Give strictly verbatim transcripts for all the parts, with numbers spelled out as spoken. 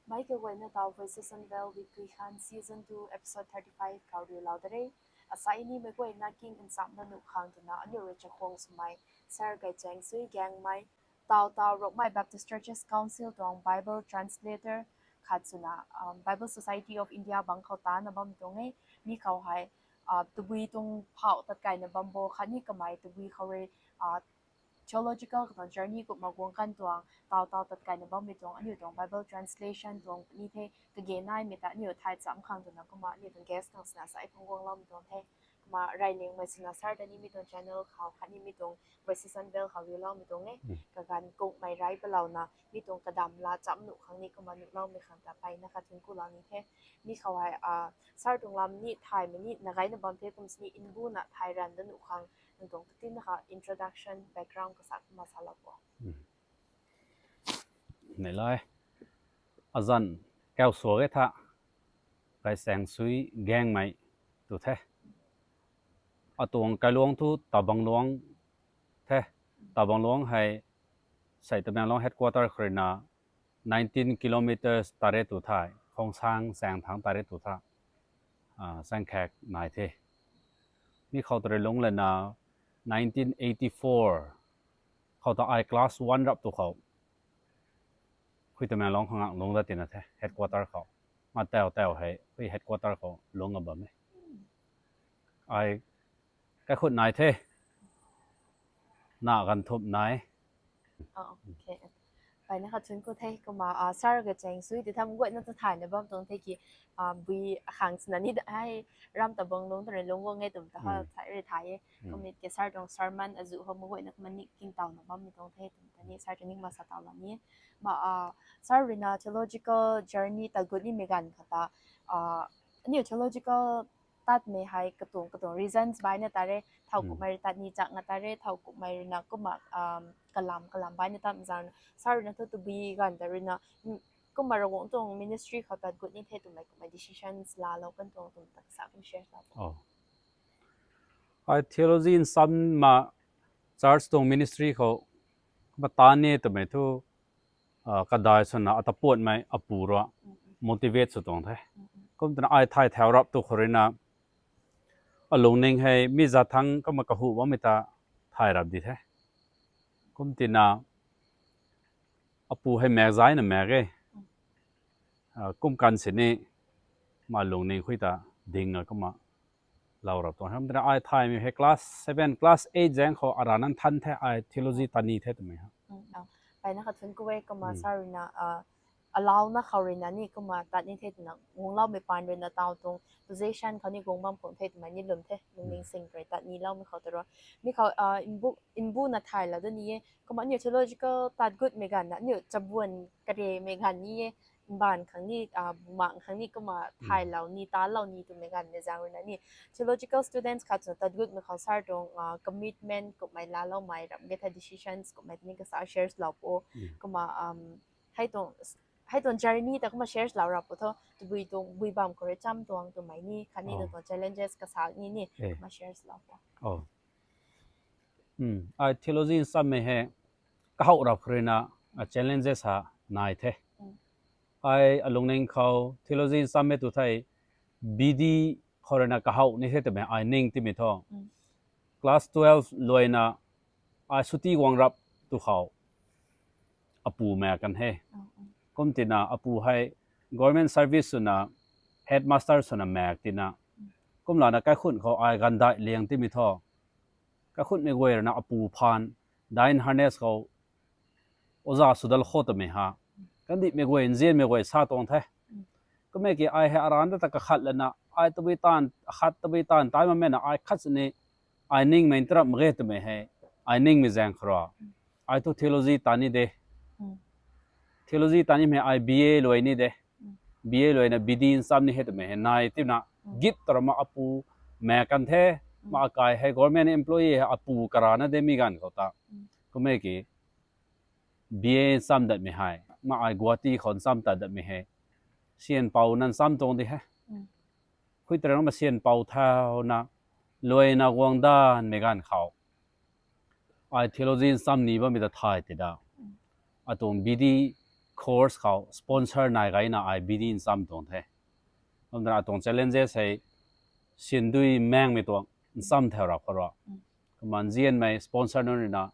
Mei kaguayna tau Voices Unveiled with Kuikhan Season two Episode thirty-five khou riulou da re. Asai ni mei guayna king nchamna nuh khang twna aniu rui chakhwang swmei Sir Gaychangsui Gaengmei, tau tau Rongmei Baptist Churches Council tuang Bible translator khat swna, um, Bible Society of India bang khou tana bam tuang e. Mi khou hei, uh, tabui tuang phauh tatkaina bam bo khatni kamei tabui khou rui, uh, theological katuang journey kumna guang kan tuang, tau tau tatkaina bammei tuang, aniu tuang Bible translation tuang ni the, kage naimei ta aniu thay cham khang twna kumna aniu tuang guest khang swna sai phung guangloumei tuang the. Kumna rey lingmei swna Sir ta ni mi tuang channel khou khatni mi tuang Voices Unveiled khou riuloumei tuang e. Hmm. Kaganv kungmei rey palouna mi tuang kadam la cham nuh khang ni kumna nuhloumei khang ta mpeyna khat thun kulou ni the. Mi khou hei, ah, Sir tuang lam ni thaymei ni na gayna bam the kum sini nbuna thay ran da nuh khang nang tuang katinna kha introduction, background kasa kumna salou po. Hmm. Neilai. Azanc kau suak e tha, Gaychangsui Gaengmei tu the. Atuang kailuang thu Tabangluang the. Tabangluang hei sei Tamenglong headquarter khou ruina nineteen kilometers tare tu the, Khongsang chaeng thangc tare tu the. Ah, chaeng khak nai the. Mi khou ta rui lungc lana nineteen eighty-four khou ta ai class one rap tu khou, khui Tamenglong khang lungc dat tina the, headquarter khou. Ma tau tau hei khui headquarter khou lungc a bam e. Ai kaikhut nai the. Na ganthumh nai. Oh, okay. Mpeyna khat thun ku the kumna, ah, Sir Gaychangsui ti tham guayna ta thayna bam tuang the ki, ah, bui akhang swna ni da hei ram Tabangluang ta rui lungc guang e twm ta ha, hmm, thay rui thay e. Hmm. Kumna ke Sir tuang sermon azuh hou mei guayna kumna ni king tawna bammei tuang the twm ta ni Sir ta ni kumna sa tau la ni. Ma, ah, Sir ruina theological journey tat gut nimei ganv khou ta, ah, aniu theological tatmei hei katuang katuang reasons baina tare, thau, hmm, kummei rui tat ni chak nga tare, thau kummei ruina kumna, um, kalam kalam baina tat zang. Sir ruina thu tabui ganv ta ruina, mm, kumna Ravguangc tuang ministry khou tat gut ni the twmei kummei decisions laalou kan tuang twm ta kasa kum share sa. Oh. Ai theology ncham ma church tuang ministry khou kumna taan ni twmei thu, ah, kadai swna ata puatmei apu rui, mm, motivate sw tuang the. Mm, mm. Kum twna ai thay thau rap tu khou ruina alungning hei mi zat thangc kumna kahu bammei ta thay rap di the. Kum tina apu hei maek zayna maek e. Mm. Ah, kum kan sini ma lungning khui ta ding a kumna lou rap tuang. Ham twna ai thaymei hei class seven, class eight zaeng khou arana nthan the, ai theology tat ni the twmei ha. Mm, oh. Mpeyna khat thun ku e kumna, hmm, Sir ruina, ah, alauna khou ruina ni kumna tat ni the twna guangloumei paan ruina tau tuang position khou ni guang bam khang the twmei ni lwm the, lungning, hmm, sing rui tat ni loumei khou ta rui. Mi khou, ah, nbu, nbuna thay la da ni e. Kumna aniu theological tat gutmei ganv na aniu chabuan karemei ganv ni e. Mbaanv khang ni, ah, bumaengh khang ni kumna, hmm, thaylou ni, taanclou ni twmei ganvmei zaeng ruina ni theological students khat swna tat gutmei khou Sir tuang, ah, commitment kummei laaloumei ram ge tha decisions kummei ni kasa share lou po. Hmm. Kumna, um, hei tuang, hei tuang journey ta kumna share lou rap po tho, tabui tuang bui bam khou rui cham tuang twmei ni khatni, oh, tuang challenges kasa ni ni, eh, kumna share lou po. Oh. Hmm, ai theology nchammei hei kahaw rap khou ruina, ah, challenges ha nai the. Mm. Ai alungning khou theology nchammei tu thei B D khou ruina kahaw ni the twmei ai ning timei tho. Mm. Class twelve luaina ai chuti guang rap tu khou apu maek kan he. Oh, oh. Kum tina apu hei government service swna headmaster swna maek tina. Mm. Kumlana kaikhun khou ai gandai liang timei tho. Kaikhunmei guay ruina apu phaan dine harness khou oja sw dal kho twmei ha. Kandihmei guay, nzianmei guay sa tuang the. Mm. Kummei ki ai hei arana ta kakhat lana, ai tabui taanv, akhat tabui taanv tai makmei na ai khat sini, ai ningmei ntarap mak ge twmei hei, ai ningmei zaeng khou rui, ai thu theology tat ni de. Mm. Theology tat nimei ai B A luai ni de. Mm. B A luaina B D ncham ni he twmei hei nai tina, mm, git tarama apu maek kan the, mm, ma akai hei government employee hei apu karana de mi ganv khou ta. Mm. Kummei ki B A ncham datmei hei, ma ai Guwahati khou ncham tat datmei hei, sian pou na ncham tuang di he. Mm. Khui tarang ma sian pou thauna, luaina guang danmei ganv khou ai theology ncham ni bammei ta thay ti da. Mm. Atuang B D course khou sponsor nai gayna ai B D nsam tuang the. Kumna atuang challenges hei sindui mengmei tuang nsam thau rap khou ra. Kumna nzianmei sponsor nunc ruina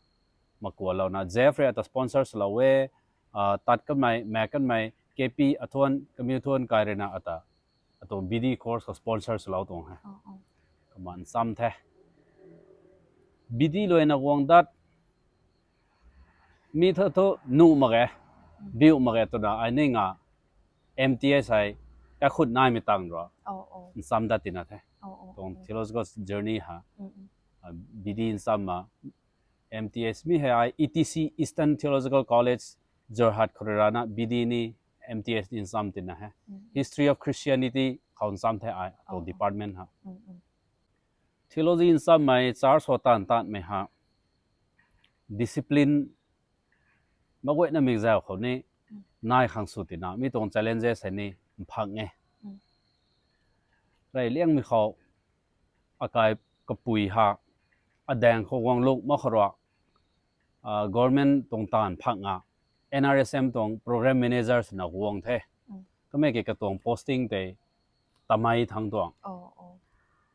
makualouna Jeff rui ata sponsor swlou e, tat kanmei, mak kanmei, K P athuan, kamiu thuan kai ruina ata atuang B D course khou sponsor swlou tuang he. Kumna nsam the. B D luaina guang dat mi thu thu nuh mak ge, biu mak ge twna ai ning a M T S hei kakhut naimei tang ra nsam dat tina the. Tuang theological journey ha, B D nsam ma M T S mi hei ai E T C, Eastern Theological College, Jorhat khou rui rana B D ni M T S ni nsam tina he. History of Christianity khou nsam the ai tuang department ha. Theology nsammei church khou taanv taanmei ha discipline maguayna mikzau khou ni nai khang sw tina mi tuang challenges hei ni mphang e. Reyliangmei khou akai kapui ha adaeng khou guang luk mak khou rui government tuang taanv phang a N R S M tuang program manager swna guang the. Kamei ki katuang posting tei Tamei thang tuang.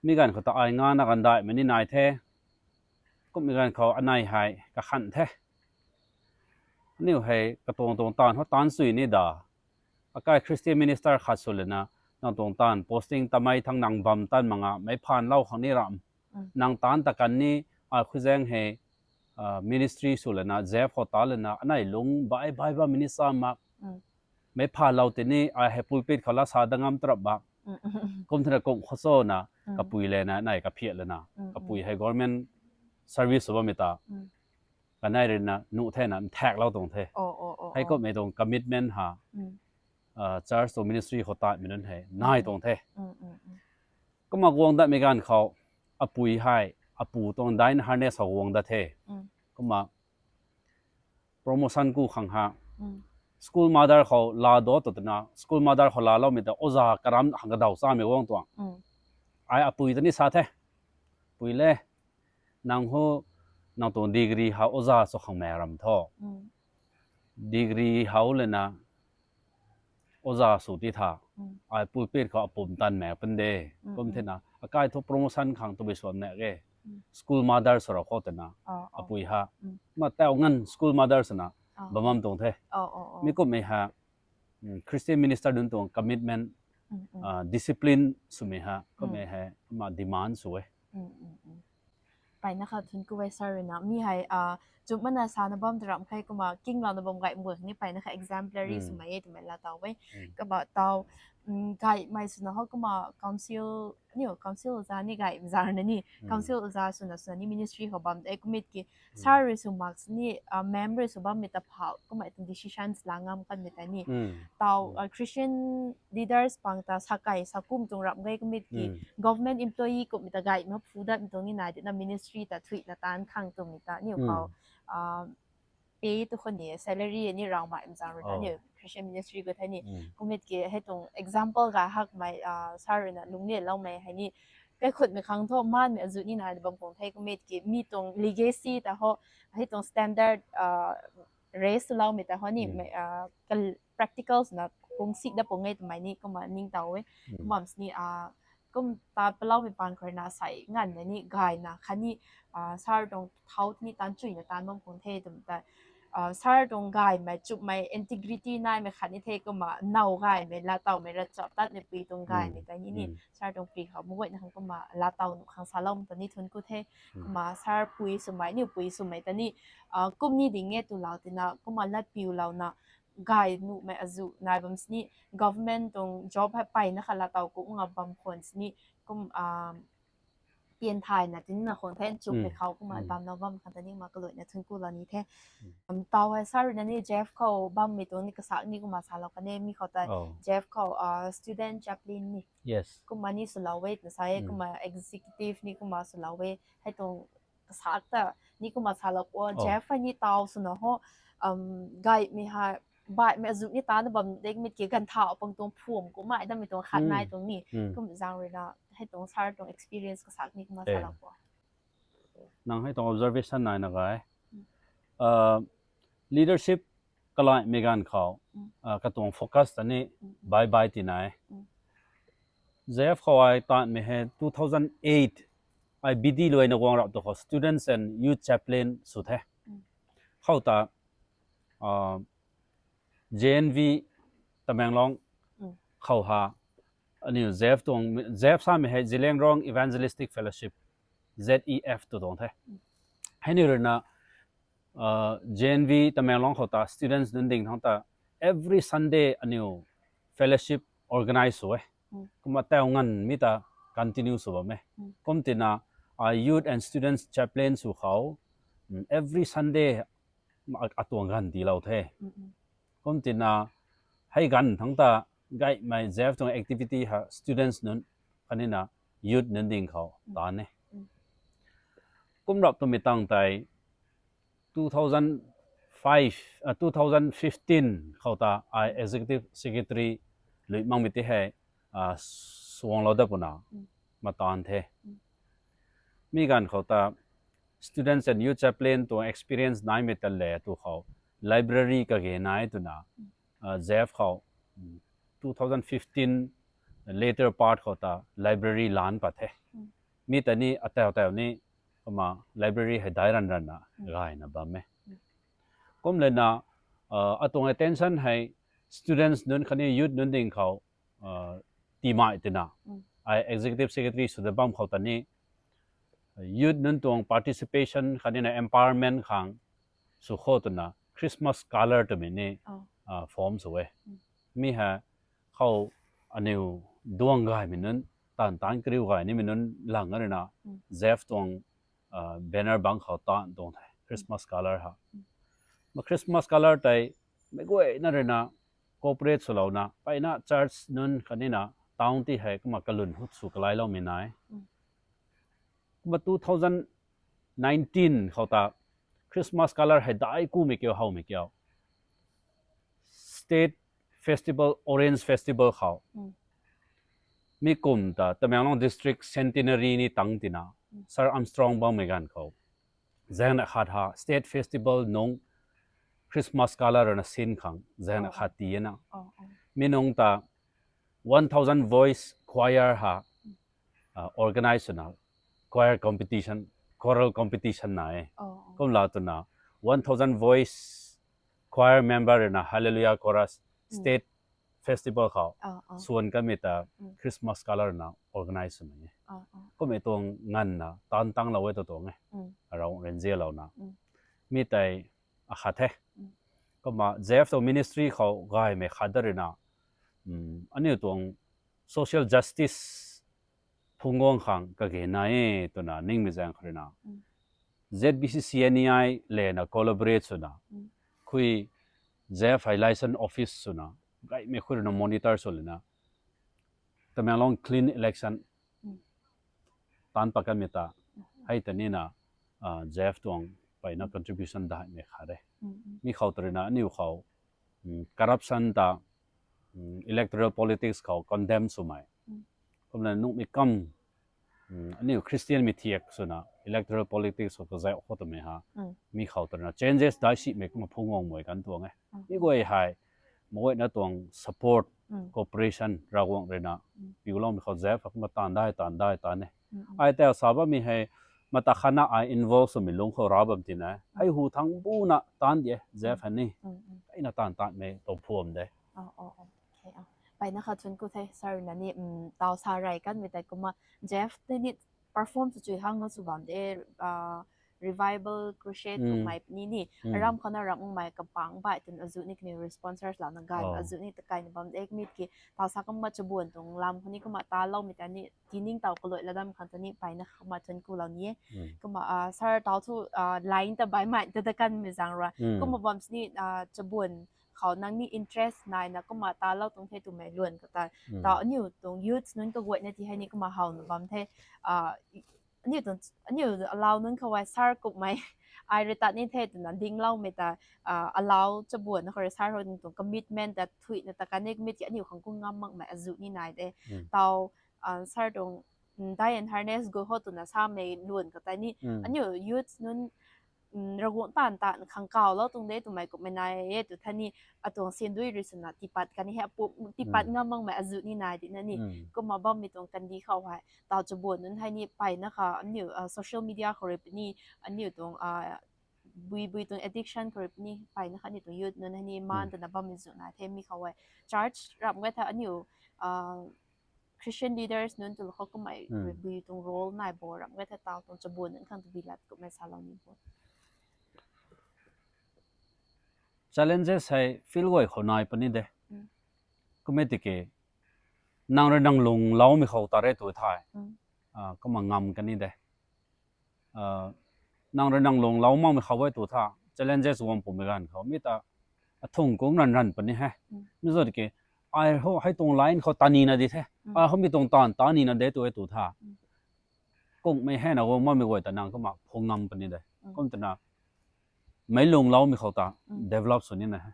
Mi ganv khou ta ai nga na gandaihmei ni nai the. Kummei ganv khou anei hei kakhan the. Aniu hei katuang tuang taanv khou taanc sui ni da. Akai Christian minister khat sw lana nang tuang taanv posting Tamei thang nang bam tan mak nga meic phaan lou khang ni ram. Nang taanc ta kan ni ai khuzaeng hei ministry sw lana Jeff khou ta lana anei lung bai bai bammei ni sa mak. Meic phaan lou tini ai hei pulpit khou la sa da ngam tarap bak. Kum thena kum khou cho na kapui lana anei kaphiat lana kapui hei government service sw bammei ta kanei ruina nuh thena nthaeklou tuang the. Hei kummei tuang commitment ha church tuang ministry khou tatmei nunc hei nai tuang the. Kumna guang datmei ganv khou apui hei apu tuang dine harness khou guang dat the. Kumna promotion ku khang ha school mother khou laa do tu twna school mother khou laaloumei ta oza karam khang kadaw chamei guang tuang. Ai apui ta ni sa the. Pui le, nang hu, nang tuang degree ha oza sw khang mei ram tho. Degree hau lana oza sw ti tha. Ai pulpit khou apum tan mei pun de. Kum thena akai thu promotion khang tabui suan nek e. School mother sw ra khou twna apui ha. Ma tau ngan school mother swna bam bam tuang the. Mi kummei ha Christian minister nunc tuang commitment, discipline swmei ha kummei hei kumna demand sw e. Mpeyna kha thun ku e sir ruina mi hei chumhmana sana bam ta ramh khe kumna kinglouna bam gay mbu ni mpeyna kha exemplary swmei e twmei laa taw e. Kumna taw gaymei swna hou kumna council, aniu council oza ni gaymei zang na ni council oza swna swna ni ministry khou bam de kumit ki sir rui sw mak sini ma'am rui sw bammei ta phau kummei tuang decisions laa ngam kanmei ta ni taw Christian leaders pang ta sakai sakum tuang ramh gay kumit ki government employee kummei ta gay ma phu datmei tuang ni nai dina ministry ta thuina taanc khang twmei ta aniu khou pay tu khou ni salary ni raumei mzang rui ta aniu Christian ministry khou thei ni kumit ki hei tuang example gay hakmei sir ruina lungclialoumei hei ni kaikhutmei khang thu maanmei azuh ni nai bam khang the kumit ki mi tuang legacy ta hou hei tuang standard raise loumei ta hou ni practicals na kung si da pung e twmei ni kumna ning taw e. Kumna sini kum ta paloumei pang khou ruina sai nganvna ni gayna khatni sir tuang thau ni taanc chuina taanc bam khang the twmei ta sir tuang gaymei chumhmei integrity naimei khatni the kumna now gaymei laa tawmei ravchaptatmei pui tuang gaymei ta ni ni sir tuang pui khou muguayna khang kumna laa taw nuh khang saloumei ta ni thun ku the. Kumna sir pui swmei niu pui swmei ta ni kum ni ding e twlou tina kumna latpiulouna gay nuhmei azuh nai bam sini government tuang job hei mpeyna kha laa taw ku nga bam khwan sini kum pian thayna tinna khang the nchumhmei khou kumna bamlou bam khang ta ni ma kaluaina thun ku lou ni the. Taw hei sir ruina ni Jeff khou bammei tuang ni kasak ni kumna salou kan e mi khou ta Jeff khou student chaplain ni kumna ni swlou e twna sa e kumna executive ni kumna swlou e hei tuang kasak ta ni kumna salou o Jeff hei ni taw swna hou gaymei hei baihmei azuh ni taanna bam de kumit ki ganv thau pang tuang phum kummei dammei tuang khat nai tuang ni kum zang ruina hei tuang sir tuang experience kasak ni kumna salou o. Nang hei tuang observation naina gay leadership kalaimei ganv khou, Mm. ah, katuang focus ta ni Mm. bye bye tina e. Mm. Z F khou ai taanmei hei two thousand eight, ai B D luaina guang rap tu khou Students and Youth Chaplain sw the. Mm. Khou ta, ah, J N V Tamenglong Mm. khou ha, aniu Z F tuang, Z F samei hei Zeliangrong Evangelistic Fellowship, Z E F tu tuang the. Mm. Hei ni ruina, uh, J N V Tamenglong khou ta students nunc ding thangc ta every Sunday aniu fellowship organize sw e. Mm. Kumna tau nganv mi ta continue sw bam e. Mm. Kum tina, uh, Youth and Students Chaplain sw khou, mm, every Sunday a, atuang ganv tiilou the. Mm, mm. Kum tina, hei ganv thangc ta gaymei Z F tuang activity ha students nunc, khatnina youth nunc ding khou Mm. taan e. Mm. Kum rap twmei tang tei two thousand five, ah, two thousand fifteen khou ta ai executive secretary lui makmei ti hei, ah, suanglou dat puna Mm. mataan the. Mm. Mi ganv khou ta Students and Youth Chaplain tuang experience naimei ta le tu khou library kage nai twna, Mm. ah, Z F khou, mm, two thousand fifteen later part khou ta library lan pat the. Mm. Mi ta ni atau tau ni kumna library hei dai ran ranna Mm. gayna bam e. Mm. Kum lena, ah, atuang attention hei students nunc khatni youth nunc ding khou, ah, tiimei tina. Mm. Ai executive secretary sw dat bam khou ta ni, ah, youth nunc tuang participation khatnina empowerment khang sw khou twna Christmas color twmei ni, Oh. ah, form sw e. Mm. Mi ha khou aniu duang gaymei nunc, taan taan kariu gay nimei nunc lang a ruina, Mm. Z F tuang, ah, banner bang khou taan tuang the, Christmas color ha. Mm. Ma Christmas color tei meic guayna ruina cooperate swlouna, peyna church nunc khatnina town ti hei kumna kalun hut sw kalailoumei nai. Mm. Kumna two thousand nineteen khou ta Christmas color hei dai kumei kiu howmei kiu State Festival, Orange Festival khou. Mm. Mi kum ta Tamenglong District Centenary ni tang tina, Mm. Sir Armstrong bangmei ganv khou. Zaeng na khat ha State Festival nung Christmas color na sin khang zaeng na Oh. khat ti e na. Oh, oh. Mi nung ta one thousand voice choir ha, Mm. ah, organize swna choir competition, choral competition na e. Oh, oh. Kum la twna one thousand voice choir member na Hallelujah Chorus Mm. State Festival khou. Oh, oh. Suan kamei ta Mm. Christmas color na organize swna e. Oh, oh. Kumei tuang nganvna taan tanglou e tu tuang e. Mm. Arau renzialouna. Mm. Mi tei akhat the. Mm. Kumna Z F tuang ministry khou gaymei khat da ruina, mm, aniu tuang social justice phungc guang khang kage nai e twna ningmei zaeng khou ruina. Mm. Z B C C N E I lena collaborate swna. Mm. Khui Z F hei license office swna. Gaymei khui ruina monitor sw lena. Tamenglong clean election Mm. taan pat kanmei ta. Mm. Hei ta nina, ah, Z F tuang peyna contribution daihmei khat e. Mm, mm. Mi khou ta ruina aniu khou, mm, corruption ta, mm, electoral politics khou condemn swmei. Mm. Kumna nuhmei kam, mm, aniu Christian mi thiak swna electoral politics khou kazauh khou twmei ha. Mm. Mi khou ta ruina changes dai simei kumna phungc guang mei kan tuang e. Mm. Mi guay hei, meic guayna tuang support, Mm. cooperation, Ravguangc ruina, Mm. piuloumei khou Z F kumna taan dai, taan dai, taan e. Mm, mm. Ai tau sa bammei hei, mata khatna ai involve swmei lungc khou ra bam tina. Hei hu thang buna taan di e, Z F hei ni. Mm, mm. Kaina taan taanmei tuang phuam de. Oh, oh, oh. Okay, oh. Peyna khat thuanc ku the, sir na ni, mm, tau sa rey kanmei tei kumna Z F tei ni perform sw chui hang na sw bam de, ah, revival crusade Mm. tuang mei ni ni, Mm. aram khou na ramh mei kampang bai tun azu ni kani responsers la na gay, Oh. azu ni takai na bam de, mi ki tau sa kumna chabuan tuang lam khou ni kumna taloumei ta ni, tining tau kaloi ladam khang ta ni, peyna kumna thuanc ku lou ni e. Mm. Kumna, ah, sir tau thu, ah, line ta bai mei ta da kanmei zaeng rui. Mm. Kumna bam sini, ah, chabuan khou nang ni interest nai na kumna talou tuang the twmei luan khou ta. Mm. Tau aniu tuang youths nunc kaguayna ti hei ni kumna howna bam the. Ah, aniu tuang, aniu alau nunc khou ai sir kummei. Ai rui tat ni the twna dingloumei ta, ah, alau chabuan na khou rui sir hou tuang commitment ta thuina ta connect mit ki aniu khang kum ngam makmei azu ni nai de. Mm. Tau, ah, sir tuang, mm, Dai and Harness Go Ho twna samei luan khou ta ni. Mm. Aniu youths nunc Ravguangc taanv taanv khang kaw lou tuang de twmei kummei nai e tu thei ni, atuang sandui rui swna tiipat kan he, tiipat ngam makmei azuh ni nai di na ni. Kumna bammei tuang kandi khou hei taw chabuan nunc hei ni mpeyna kha aniu social media khou rui puni, aniu tuang bui bui tuang addiction khou rui puni mpeyna kha aniu tuang youth nunc hei ni maan twna bammei zuh nai the. Mi khou hei church ramh gay tha aniu Christian leaders nunc tu khou kummei rui bui tuang role nai bo ramh gay tha, taw tuang chabuan nunc khang tabui lat kummei salou ni bo. Challenges hei field guay khou nai puni de. Kummei tiki nang rui nang lungloumei khou ta re tu thei, kumna ngam kan ni de. Nang rui nang lungloumei khou e tu tha, challenges guang pumei ganv khou mi ta athung kung ran ran puni he. Mi zat ki ai hei tuang line khou ta nina di the, ai hei mi tuang taanv ta nina de tu e tu tha, kungmei hei na guang makmei guay ta nang kumna phung ngam puni de. Kum twna meic lungloumei khou ta develop sw nina he.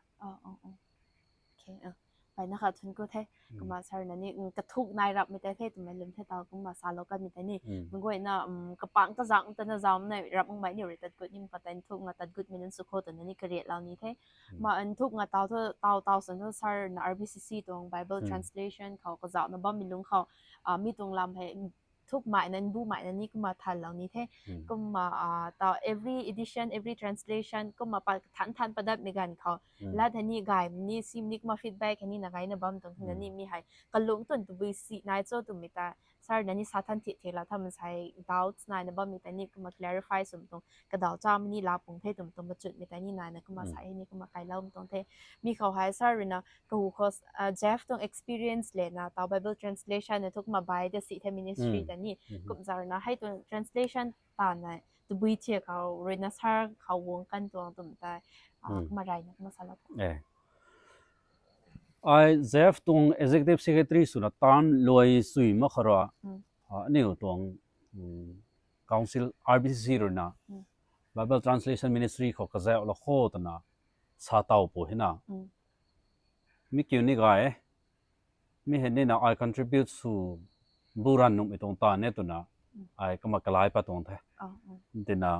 Mpeyna kha thun ku the. Kumna sir na ni kathuk nai rapmei tei the twmei lwm the, taw kumna salou kanmei tei ni mei guayna kapangc kazanc tana zauc nai rap makmei ni rui tat gut ni khou tei nthuk nga tat gutmei nunc sw khou twna ni kariatlou ni the. Ma nthuk nga taw thu taw taw swn thu sir na R B C C tuang Bible translation khou kazauhna bammei lungc khou mi tuang lam hei nthukmeina nbumeina ni kumna thanlou ni the. Kumna taw every edition, every translation kumna pat than than padatmei ganv khou lat hei ni gaymei ni sim ni kumna feedback hei ni na gayna bam tuang na ni mi hei kalung twn tabui si nai cho twmei ta sir na ni sa than thik thik la tha, mansei doubts naina bammei tei ni kumna clarify swmei tuang kadaw chamei ni la pung the twmei tuang machutmei tei ni naina kumna sa hei ni kumna kailoumei tuang the. Mi khou hei sir rui na kahu khou Jeff tuang experience le na taw Bible translation na thu kumna bai de si the ministry ta ni. Kum zau rui na hei tuang translation taanv na tabui thiak khou rui na sir khou guang kan tuang twmei tei kumna rayna kumna salou. Ai Jeff tuang executive secretary swna taanv luai sui mak khou rui aniu tuang council R B C C rui na Bible translation ministry khou kazauhlou kho twna sa taw pu hina. Mi kiu ni gay e. Mi hei nina ai contribute sw bu ran nuhmei tuang taanv e twna ai kumna kalai pat tuang the. Tina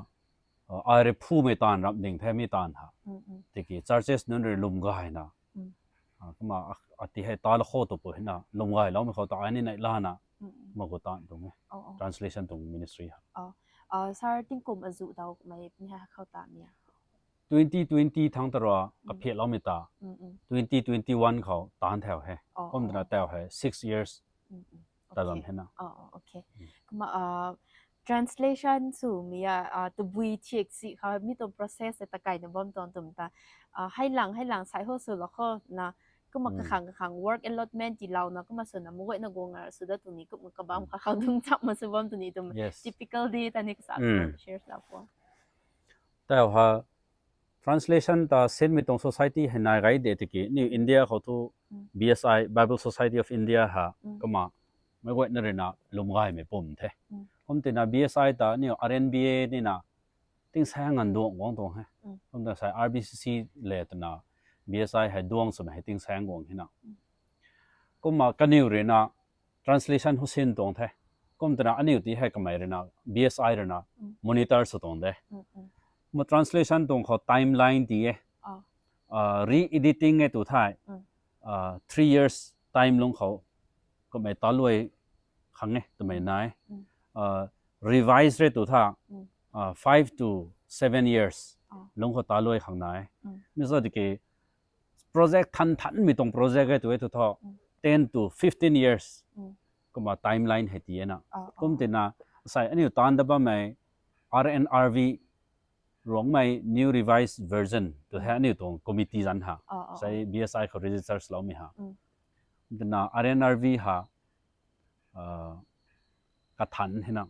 ai rui phumei taanv rap ding the mi taanv ha. Tiki churches nunc rui lwm gayna kumna ati hei ta la kho tu pu hina lwm gayloumei khou ta ai ni nai lana magu taanv tuang e. Translation tuang ministry ha. Sir tingkum azuh daw mei ni ha khou ta mi a twenty twenty thang ta rui kaphiatloumei ta twenty twenty one khou taanv thau he. Kum twna tau he six years ta bam hena. Kumna translation swmei a tabui thiak si khou mi tuang process ta kaina bam tuang twmei ta hei lang hei lang sai ho swlou kho na kumna kakhang kakhang work allotment tiilouna kumna swna mei guayna guang a sw dat tuang ni kumna kabam kakhang dungc chap ma sw bam tuang ni twmei typical di ta ni kasa share lou kho. Tau ha translation ta sinmei tuang society hei nai gay de tiki aniu India khou thu B S I, Bible Society of India ha kumna mei guayna rui na lwm gaymei pum the. Kum tina B S I ta aniu R N B A nina tingsaeng ngan duang guang tuang he. Kum ta sai R B C C le twna B S I hei duang swmei hei tingsaeng guang hina. Kumna kaniw rui na translation hou sin tuang the. Kum twna aniu ti hei kamei rui na B S I rui na monitor sw tuang de. Kumna translation tuang khou timeline ti e. Re-editing e tu thei three years time lungc khou kummei taluai khang e twmei nai. Revise re tu tha five to seven years lungc khou taluai khang nai. Mi sa tiki project than thanmei tuang project e tu e tu tho ten to fifteen years kumna timeline hei ti e na. Kum tina sai aniu taanv da bammei R N R V Ruangmei New Revised Version tu hei aniu tuang committee zanc ha. Sai B S I khou register loumei ha. Tina R N R V ha kathan hina.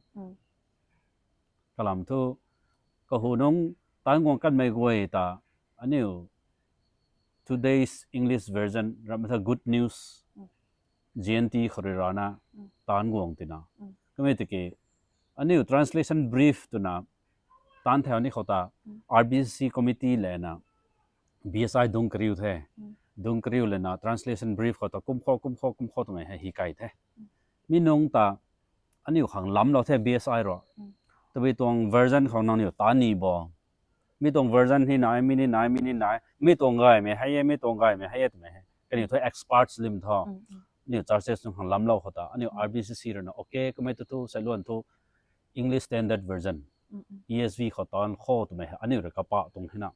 Kalam thu kahu nung taanv guang kanmei guay ta aniu Today's English Version ramh tha Good News G N T khou rui rana taanv guang tina. Kummei tiki aniu translation brief twna taanv thau ni khou ta R B C C committee lana B S I dung kariu the. Dung kariu lana translation brief khou ta kum khou kum khou kum khou twmei hei hi kai the. Mi nung ta aniu khang lamlou the B S I rui. Tabui tuang version khou nangniw taanv ni bo. Mi tuang version hi nai, mi ni nai, mi ni nai, mi tuang gaymei hei e, mi tuang gaymei hei e twmei hei. Kaniw thu experts lim tho. Aniu churches nunc khang lamlou khou ta aniu R B C C rui na, okay, kamei tu thu sailuan thu English Standard Version, E S V khou taan kho twmei hei aniu rui kapah tuang hina.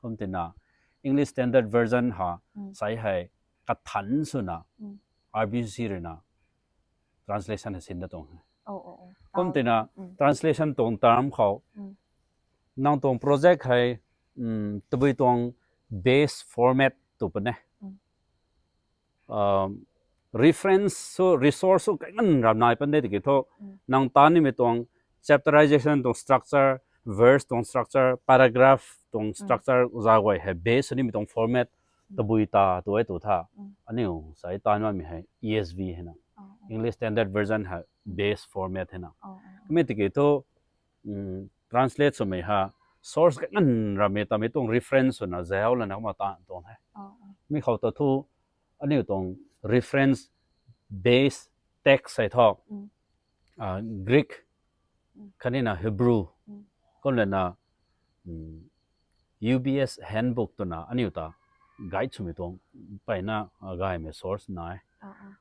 Kum tina English Standard Version ha, sai hei kathan swna R B C C rui na translation hei sin da tuang he. Kum tina translation tuang term khou nang tuang project hei tabui tuang base format tu pune. Reference sw, resource sw kaingan ram nai pan de tiki thu, nang taan nimei tuang chapterization tuang structure, verse tuang structure, paragraph tuang structure za guay hei base sw nimei tuang format tabui ta tu e tu tha. Aniu sai taan mamei hei E S V hei na, English Standard Version hei base format hei na. Kamei tiki thu translate swmei ha source kaingan rammei tamei tuang reference swna zau lana kumna taan tuang he. Mi khou ta thu aniu tuang reference base text hei thu Greek, khatni na Hebrew, kum lana U B S handbook twna aniu ta guide swmei tuang peyna gaymei source nai.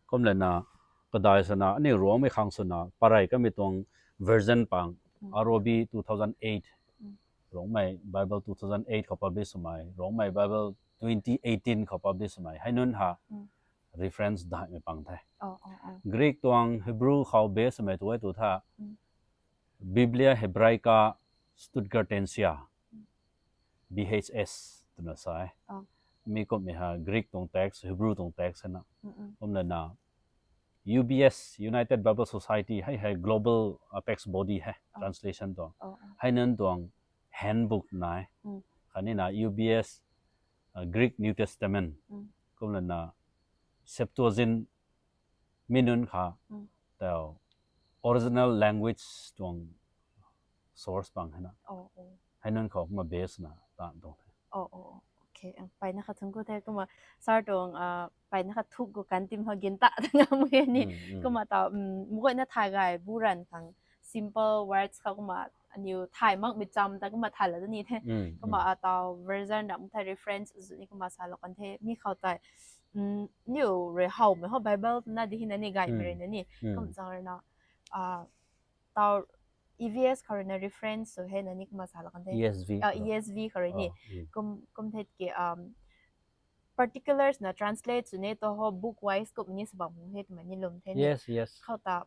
Kum lana kadai swna aniu Ruangmei khang swna parei kamei tuang version pang, R O B two thousand eight, Ruangmei Bible two thousand eight khou publish swmei, Ruangmei Bible twenty eighteen khou publish swmei hei nunc ha reference daihmei pang the. Greek tuang Hebrew khou base swmei tu e tu tha, Biblia Hebraica Stuttgartensia, B H S twna sa e. Mi kumhmei ha Greek tuang text, Hebrew tuang text hei na. Kum lana U B S, United Bible Society, hei hei global apex body hei, translation tuang. Hei nunc tuang handbook nai. Khatni na U B S Greek New Testament, kum lana Septuagint, mi nunc kha tau original language tuang source pang hei na. Hei nunc khou kumna base na taan tuang the. Peyna kha thungc ku the kumna sir tuang peyna kha thuk gu kan tim ha gin ta ta ngam e ni. Kumna ta muguayna thay gay bu ran khang simple words kha kumna aniu thay makmei cham ta kumna thay la tu ni the. Kumna atau version ram the reference zu ni kumna salou kan the mi khou tei niu rui howmei ho Bible na di hina ni gaymei rui na ni kum chang rui na tau E V S khou rui na reference sw hei na ni kumna salou kan the. E S V khou rui ni kum kum the ki particulars na translate sw ne tu ho book wise kum ni sw bam he twmei ni lwm the ni. Khou ta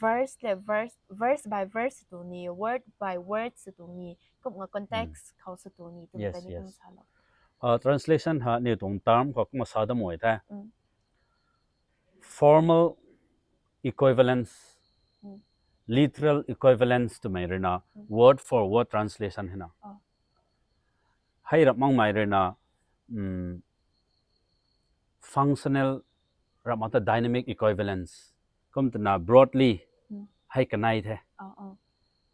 verse le verse, verse by verse sw tu ni, word by word sw tu ni, kumna context khou sw tu ni twmei ni kum salou. Translation ha aniu tuang term khou kumna sa dam e the. Formal equivalence, literal equivalence twmei rui na, word for word translation hei na. Hei rap makmei rui na functional, rap mak ta dynamic equivalence. Kum twna broadly hei kanei the.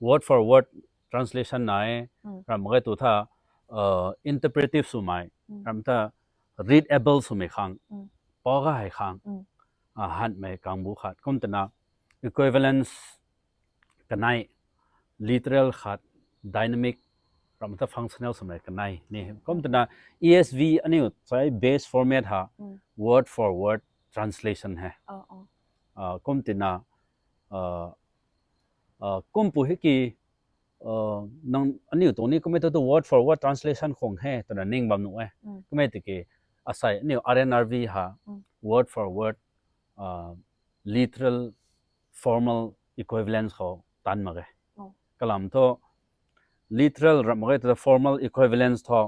Word for word translation nai, rap mak ge tu tha interpretive swmei, rap ta readable swmei khang, pa ga hei khang hanmei kang bu khat. Kum twna equivalence kanei, literal khat, dynamic, rap mak ta functional swmei kanei ni. Kum twna E S V aniu sai base format ha word for word translation hei. Kum twna kum pu hei ki nang aniu tuang ni kummei tu tu word for word translation khang hei twna ning bam nuh e. Kummei tiki asei aniu R N R V ha word for word literal formal equivalence khou tan mak ge. Kalam thu literal rap mak ge tu formal equivalence thu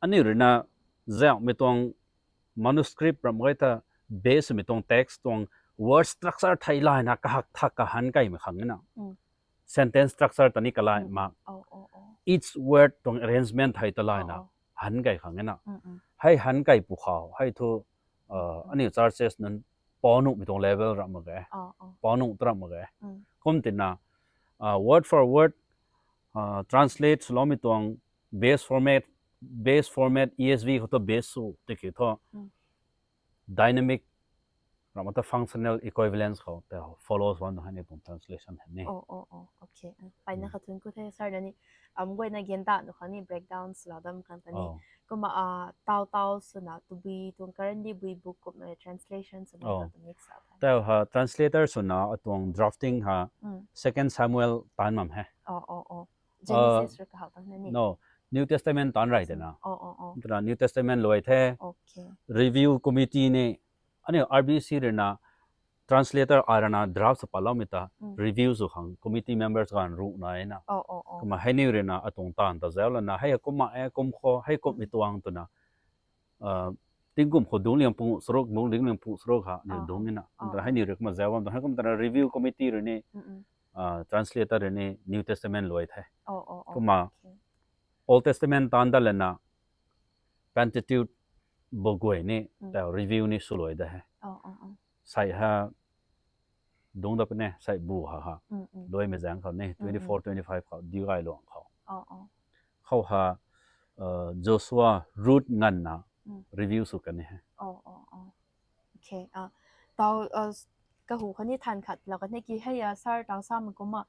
aniu rui na zaumei tuang manuscript rap mak ge ta base swmei tuang text tuang word structure thei layna kahak thak kahan kaimei khang na. Sentence structure ta ni kalai mak. Each word tuang arrangement thei ta layna han kai khang na. Hei han kai pu khou hei thu aniu churches nunc pou nuhmei tuang level rap mak ge, pou nuh ta rap mak ge. Kum twna word for word translate swloumei tuang base format, base format E S V khou tu base sw tiki thu dynamic Ramata functional equivalence khou tei follows one hei ni tuang translation hei ni. Oh, oh, oh. Okay. Paina kha thun ku the sir na ni. Am guay na gen ta nu khang ni breakdown sw lau dam khang ta ni. Kumna a tau tau swna tabui tuang currently bui book kumna translation swna ta mix up. Tau ha translator swna atuang drafting ha Second Samuel tan mam he. Oh, oh, oh. Genesis rui kahau tang na ni. No, New Testament tan rai de na. Oh, oh, oh. Tuna New Testament luai the. Okay. Review committee ni aniu R B C rui na translator ai rana draft sa paloumei ta review sw khang committee members ganv ruh na e na. Oh, oh, oh. Kumna hei ni rui na atuang taanv ta zau lana hei kumna e kum khou hei kumhmei tuang twna. Tingkum khou dungc liang pung saruk, dungc liang pung saruk ha ni dungc ni na. Kumna hei ni rui kumna zau bam ta hei kumna review committee rui ni translator rui ni New Testament luai the. Oh, oh, oh. Kumna Okay. Old Testament tan da lana Pentateuch bo guay ni tau review ni sw luai da he. Oh, oh, oh. Sai ha dungc da pune sai bu ha ha. Mm, mm. Luaimei zaeng khou ni twenty four twenty five khou diu gay luang khou. Oh, oh. Khou ha Joshua Ruth nganvna review sw kan ni he. Oh, oh, oh. Okay. Ah, tau ah, kahu khou ni than khat lou kan he ki hei a sir tau sa ma kumna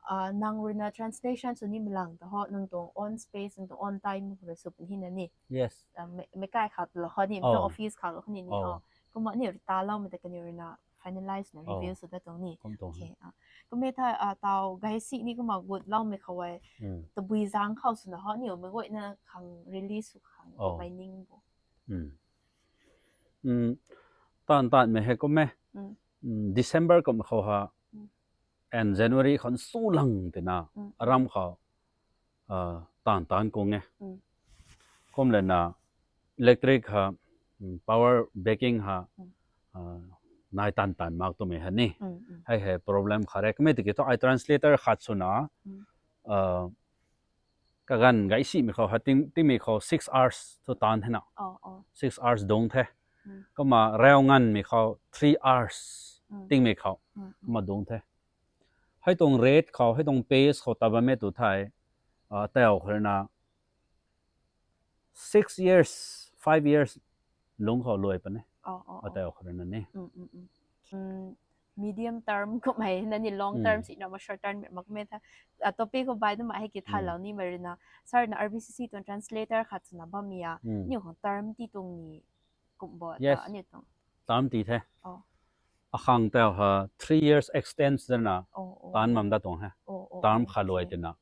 ah, nang rui na translation sw ni mi lang ta ho nang tuang own space nang tuang own time rui sw pun hi na ni. Yes. Ah, me me kai khat lou ho ni, mi tuang office khat lou ho ni ni. Oh. Kumna ni rui ta lou mi ta kani rui na finalize na review sw da tuang ni. Kum tuang. Okay. Ah, kumna tha ah, tau gay si ni kumna gut lou mi khou ai. Tabui zaeng khou swna ho ni mi guay na khang release sw khang bai ning bo. Tan tan mei hei kum e. December kum khou ha and January khou su lang tina aram khou tan tan kung e. Kum lana electric ha power backing ha nai tan tan mak twmei ha ni. Hei hei problem khat e. Kumna tiki thu ai translator khat swna kaganv gay simei khou ha tingmei khou six hours thu tan the na. Six hours dungc the. Kumna rau nganvmei khou three hours tingmei khou kumna dungc the. Hei tuang rate khou hei tuang pace khou ta bammei tu thei tau khou rui na six years, five years lungc khou luai puni. Tau khou rui na ni. Medium term kummei na ni long term si na ma short term mak mei tha. Topic khou bai na ma hei ki thalou nimei rui na sir na R B C C tuang translator khat swna bammei a niw khang term ti tuang ni kum bo ta aniu tuang. Term ti the. Akhang tau ha three years extend swna tan mam da tuang he. Term khat luai tina.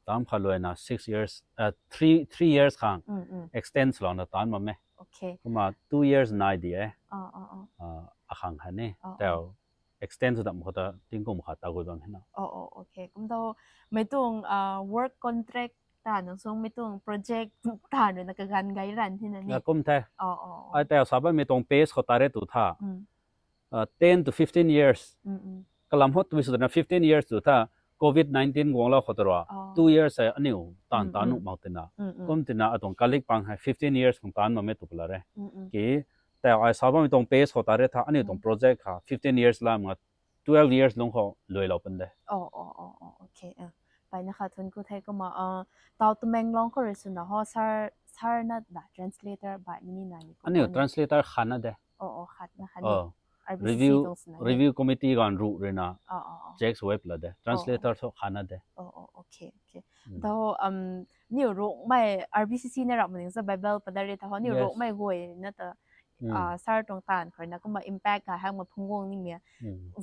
Term khat luai na six years, three years khang extend swlouna tan mam e. Kumna two years nai di e. Akhang hei ni tau extend sw dam khou ta tingkum khat ta gui bam hena. Kum tho mei tuang work contract ta nang sung mei tuang project ta rui na kaganv gay ran hena ni. Kum the. Ai tau sa bammei tuang pace khou ta re tu tha ten to fifteen years. Kalam hot twi swna fifteen years tu tha COVID nineteen guanglou khou ta rua two years hei aniu tan tan nuh mak tina. Kum tina atuang kalik pang hei fifteen years khang tan mak mei tu pala re. Ki tau ai sa bammei tuang pace khou ta re tha aniu tuang project ha fifteen years lam nga twelve years lungc khou luailou pun de. Paina khat thun ku the kumna tau Tamenglong khou rui swna ho sir na da translator baihmei ni na ni. Aniu translator khat na de. Khat na khat ni. Review committee ganv ruh rui na check sw e pala de. Translator thu khat na de. Tho niw Rongmei R B C C na ramh maning sa Bible padare tha ho niw Rongmei guay na ta sir tuang taanv khou rui na kumna impact gay hakmei phungc guang nimei a.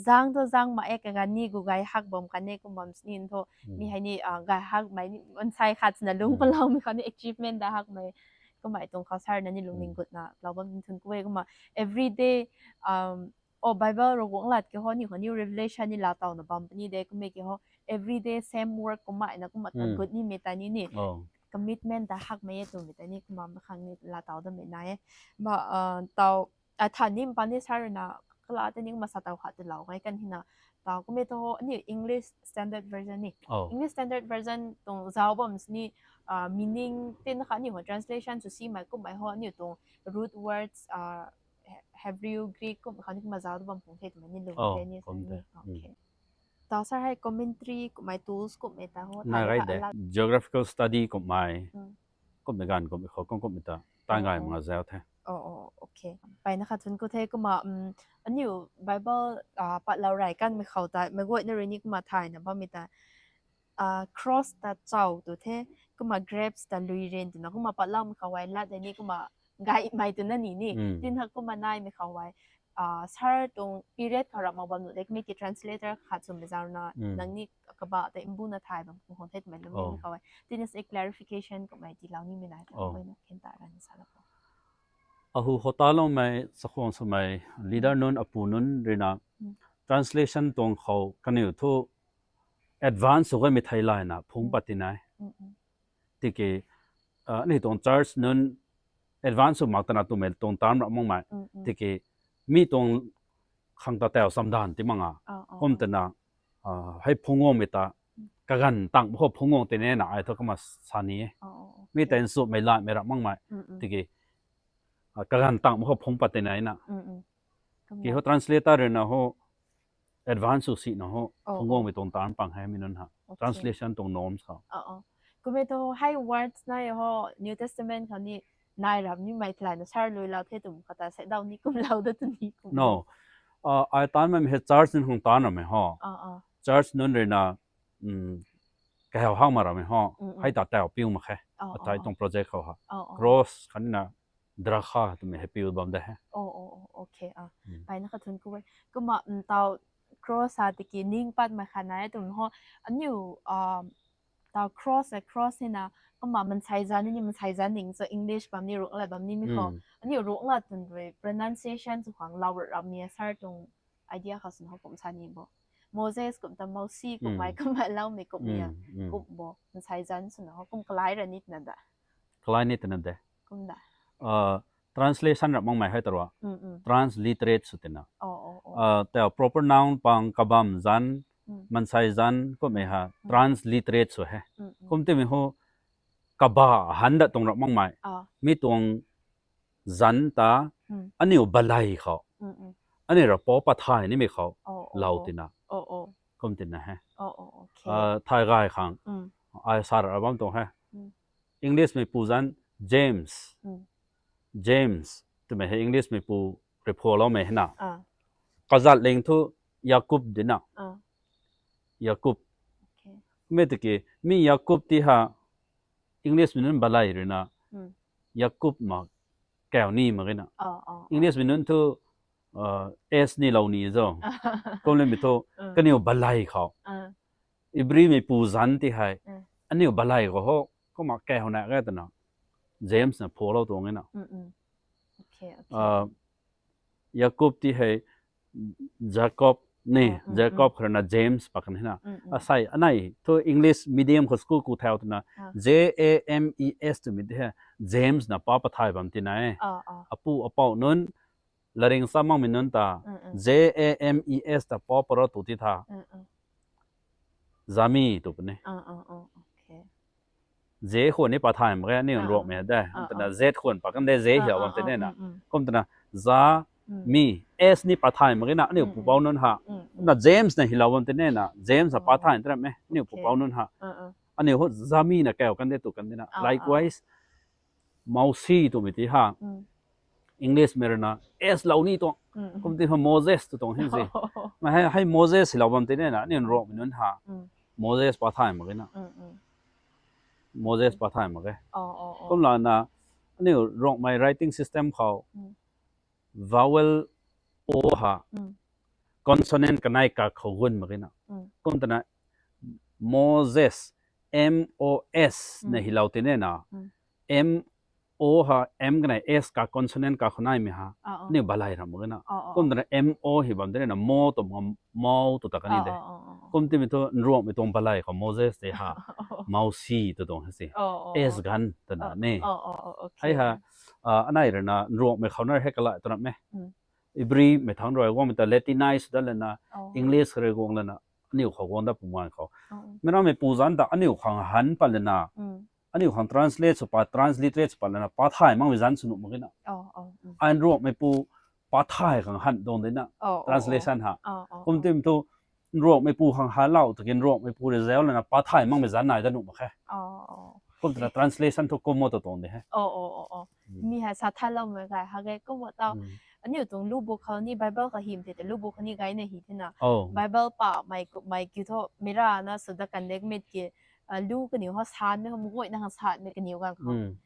Zaeng thu zaeng ma e kaganv ni gu gay hak bam kan e kum bam sini tho mi hei ni gay hakmei ni onsai khat swna lungc paloumei khou ni achievement da hakmei kummei tuang khou sir na ni lungning gutna lou bam thun ku e kumna everyday Bible Ravguangc lat ki ho niw khou niw revelation ni laa tawna bam puni de kummei ki ho everyday same work kummei na kumna ta gut nimei ta ni ni commitment ta hakmei e twmei ta ni kumna khang ni laa taw damei na e. Ma tau athan ni mpan ni sir rui na kala ta ni kumna sa tau khat tilou ngai kan hina tau kummei tho aniu English Standard Version ni English Standard Version tuang zauc bam sini meaning tin kha aniu khou translation sw simei kummei ho aniu tuang root words Hebrew, Greek kum khou ni kumna zauc ta bam pung the twmei ni lung the ni. Tau sir hei commentary kummei tools kummei ta ho nai gai de. Geographical study kummei kummei ganv kummei khou kum kummei ta tan gay mak nga zauc the. Oh, oh, okay. Mpeyna khat thun ku the kumna, um, aniu Bible, ah, patlou rey kanmei khou ta, meic guayna rui ni kumna thayna bammei ta, ah, cross ta chau tu the, kumna grapes ta lui rin twna, kumna patloumei khou ei, lat de ni kumna gaymei twna ni ni. Hmm. Tin ha kumna naimei khou ei, ah, sar tuang period khou rap mak bam nu de, mi ki translator khat swmei zauc na, Hmm. nang ni kaba ta mbuna thay bam kum khang the twmei lum Oh. ni khou ei. Tin is a clarification kumna tilou nimei nai ta, Oh. kumna khen ta rani sa la ko. Ahu khou taloumei, chakhwang swmei, leader nunc, apu nunc rui na, Hmm. translation tuang khou kaniw thu advance sw gaymei thei layna phungc Hmm. pat ti nai. Hmm, hmm. Tiki, ah, aniu tuang church nunc advance sw mak twna twmei tuang term rap makmei. Hmm, hmm. Tiki, mi tuang khang ta tau chamdan ti mak nga. Oh, oh, Kum oh. twna, ah, hei phungc guangmei ta, Hmm. kaganv tang mak khou phungc guang tei nena, ai thu kumna sa ni e. Oh, oh, oh. Mi Okay. ta nchumhmei latmei rap makmei. Hmm, hmm. Tiki, ah, kaganv tang mak khou phungc pat tei nai na. Mm, mm. Kumna. Ki ho translator rui na ho advance sw sina ho, Oh, phungc guangmei oh. tuang term pang hei mi nunc ha. Okay. Translation tuang norms khou. Oh, oh. Kumna thu hei words nai ho New Testament khou ni nai ram ni mei thalai na sar lui lou the twm khou ta sei dau ni kum lou da tu ni kum. No. Ah, ai tan mei hei church nunc khang tan ramei ho. Oh, oh. Church nunc rui na, um, kahau hak mak ramei ho. Mm, mm. Hei ta tau piu mak khe. Oh, Atai oh, tuang oh. project khou ha. Oh, oh. Cross khatni na drakha twmei hei piu bam de he. Oh, oh, oh, okay, ah. Hmm. Mpeyna khat thun ku e. Kumna, um, tau cross a tiki ning pat mei khat nai twm ho. Aniu, um, tau cross a cross hei na, kumna mansei zan ni mansei zan ning so English bam ni Ruanglat bam ni mi khou. Hmm. Aniu Ruanglat twm rui pronunciation sw khang lou rap mi sar tuang idea khou swn ho kum sa ni bo. Moses kum ta Mosi kum Hmm. mei kum mei lou mei kum ni Hmm, hmm. kum bo. Mansei zan swn ho kum kalai ra ni twna da. Kalai ni twna de. Kum da. Ah, translation rap makmei hei ta rua. Mm, mm. Transliterate sw tina. Oh, oh, oh. Ah, tau proper noun pang kabam zan, Mm. mansei zan, kummei ha, Mm. transliterate sw he. Mm, mm. Kum timei ho, kaba han da tuang rap makmei. Ah. Mi tuang zan ta, Mm. aniu balei khou. Mm, mm. Aniu ra pou pat thay nimei khou. Oh, oh, Lou oh. tina. Oh, oh. Kum tina he. Oh, oh, okay. Ah, thay gay khang. Mm. Ai sa ra bam tuang he. Mm. English mei pu zan James. Mm. James. Twmei hei English mei pu rui phualoumei hei na. Ah. Kazat ling thu Yakub dina. Ah. Yakub. Okay. Mi tiki, mi Yakub ti ha English mei nunc balei rui na. Mm. Yakub ma kau ni mak ge na. Ah, ah, ah. English mei nunc thu, uh, S ni lou ni zo. Kum le mi thu, Mm. kaniw balei khou. Ah. Hebrew mei pu zan ti hei. Mm. Aniu balei khou ho, kumna kau na ge twna. James na phualou tuang e na. Mm, mm. Okay, okay. Ah, Yakub ti hei Jacob ni, Ah, mm, Jacob mm. kharna James pa kan hei na. Mm, mm. Asei, anei, thu English medium khou school ku thau twna, Ah. J A M E S twmei ti hei, James na pa pathay bam tina e. Ah, ah. Apu, apou nunc, laring sa makmei nunc ta, Mm, mm. J A M E S ta pa para tu ti tha. Mm, mm. Zami tu puni. Ah, ah, ah, okay. Z khwan ni pathay mak ge, aniu Ah, Ruangmei de. Ah, Twna ah. Z khwan pa kan de, Z Ah, hiau ah, bam tei ah, ne na. Mm, mm. Kum twna, za, Mm. mi, S ni pathay mak ge na, aniu Mm, mm. pupouc nunc ha. Mm, mm. Na James na hilou bam tei ne na, James a Oh. pathay tei ram e, aniu Okay. pupouc nunc ha. Ah, ah. Aniu ho Zami na kau kan de tu kan de na. Ah, ah. Likewise, Mausi twmei ti ha. Mm. English mei rui na, S lou ni tuang. Mm. Kum ti ha Moses tu tuang hei si. Ma hei, hei Moses hilou bam tei ne na, aniu Mm. Ruangmei nunc ha. Mm. Moses pathay mak ge na. Mm, mm. Moses pathay mak ge. Oh, oh, oh. Kum la na, aniu Ruangmei writing system khou, Mm. vowel O ha, Mm. consonant kanei ka khou gun mak ge na. Mm. Kum twna, Moses, M O S na Mm. hilou tei ne na. Mm. M O ha, M kanei S ka consonant ka khou naimei ha. Ah, ah. Aniu balei ram mak ge na. Ah, ah, Kum ah. twna M O hi bam tei ne na, mo twm ngam, mo tu ta kan ni Ah, de. ah, ah, ah, ah. Kum timei thu Ruangmei tuang balei khou Moses tei ha. Oh. Mausi tu tuang hei si. Oh, oh, S oh. gan twna Ah, ne. oh, oh, oh, okay. Hei ha, ah, anei rui na Ruangmei khou na hei kalai tu ram e. Mm. Hebrew mei thangc rui guangmei ta Latinized da lana, Oh. English rui guang lana, aniu khou guang da pumang khou. Oh. Meic rammei pu zan ta aniu khang han pat lana, Mm. aniu khang translate sw pat, transliterate sw pat lana, pathay makmei zan sw nuh mak ge na. Oh, oh, mm. Ai Ruangmei pu pathay khang han tuang de na, Oh, oh, oh. translation ha. Oh, oh, Kum oh. tim thu, Ruangmei pu khang han lou, takin Ruangmei pu rui zau lana pathay makmei zan nai da nuh mak khe. Oh, oh. Puk twna translation thu kum mo tu tuang de he. Oh, oh, oh, oh. Mi hei sa thanloumei gay hak e kumna tau. Aniu tuang lu buk khou ni Bible khou hym the te, lu buk khou ni gayna hi the na. Oh. Bible pa mei ku- mei kiu thu mei rana sw da kan de mit ki, ah, lu kaniw ho sanmei ho mguayna khang sanmei kaniw ganv khou.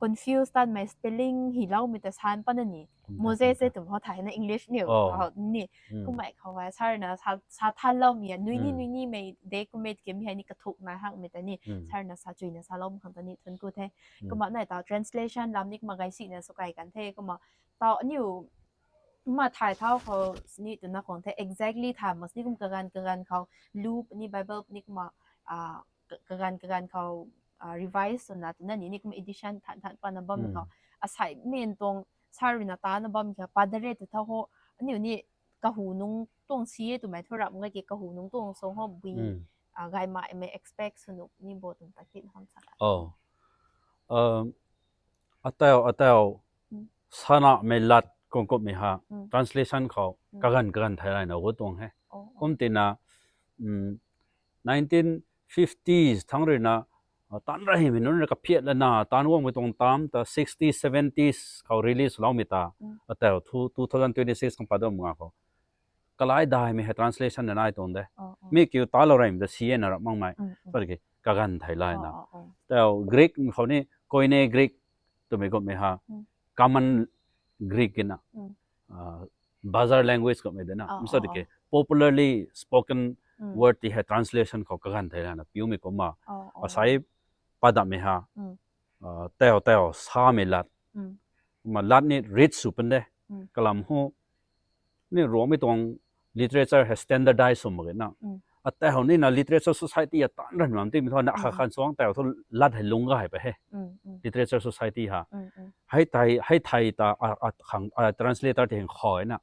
Confuse tanmei spelling hyloumei ta san patna ni. Moses e twm ho thayna English niu Oh. Khou ni. Kummei khou e, sir na sa, sa thanloumei, nui ni, nui ni mei de kummei ki mi hei ni kathuk nai hakmei ta ni. Sir na sa chuina saloumei khang ta ni thun ku the. Kumna nai tau translation lam ni kumna gay sina sw kai kan the. Kumna tau aniu kumna thay thau khou ni twna khang the exactly thay mas ni kum kaganv kaganv khou lu ni Bible ni kumna, ah, ka- kaganv kaganv khou, ah, revise swna twna ni ni kumna edition than than patna bam khou. Asei main tuang sir rui na tana bam kha padare tu thau ho aniu ni kahu nung tuang si e twmei thu rap ngai ki kahu nung tuang song ho bui, ah, gay ma mei expect sw nuh ni bo tuang ta kin ham sa ka. Oh. Um, atau, atau, sanamei lat kung kummei ha, translation khou kaganv kaganv thei layna gu tuang he. Oh, oh. Kum tina, um, nineteen fifties thang rui na, ah, tan rei mei nunc rui kaphiat lana, tan guangmei tuang tam ta sixties, seventies khou release loumei ta, atau thu two thousand twenty-six khang padam nga khou. Kalai daimei hei translation na nai tuang de. Oh, oh. Mi kiu talou reymei ta si e na rap makmei. Sorry ki, kaganv thei layna. Oh, oh, oh. Tau Greek khou ni, Koine Greek twmei kummei ha. Common Greek kina. Ah, bazar language kummei de na. Oh, sorry oh, ki, oh. Popularly spoken word ti hei translation khou kaganv thei layna piumei kumna. Oh, oh. Asei padamei ha. Ah, tau, tau, samei lat. Kumna lat ni rich sw pan de. Kalam ho, ni Ruangmei tuang literature hei standardize sw mak ge na. Atau ni na literature society a tan ran mam ti mi thu na kha khan suang tau thu lat hei lung gay pa he. Literature society ha. Hei thei, hei thei ta, a, a, khang, a, translator ti heng khou na.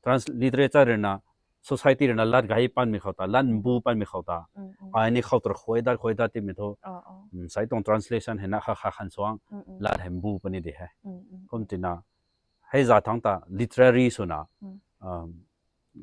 Trans-, literature rui na, society rui na lat gay panmei khou ta, lat mbu panmei khou ta. Ai ni khou tur khuay dat, khuay dat ti mi thu. Oh, oh. Um, sei tuang translation hei na kha kha khan suang, lat hei mbu pani di he. Kum tina, hei za thang ta literary swna, um,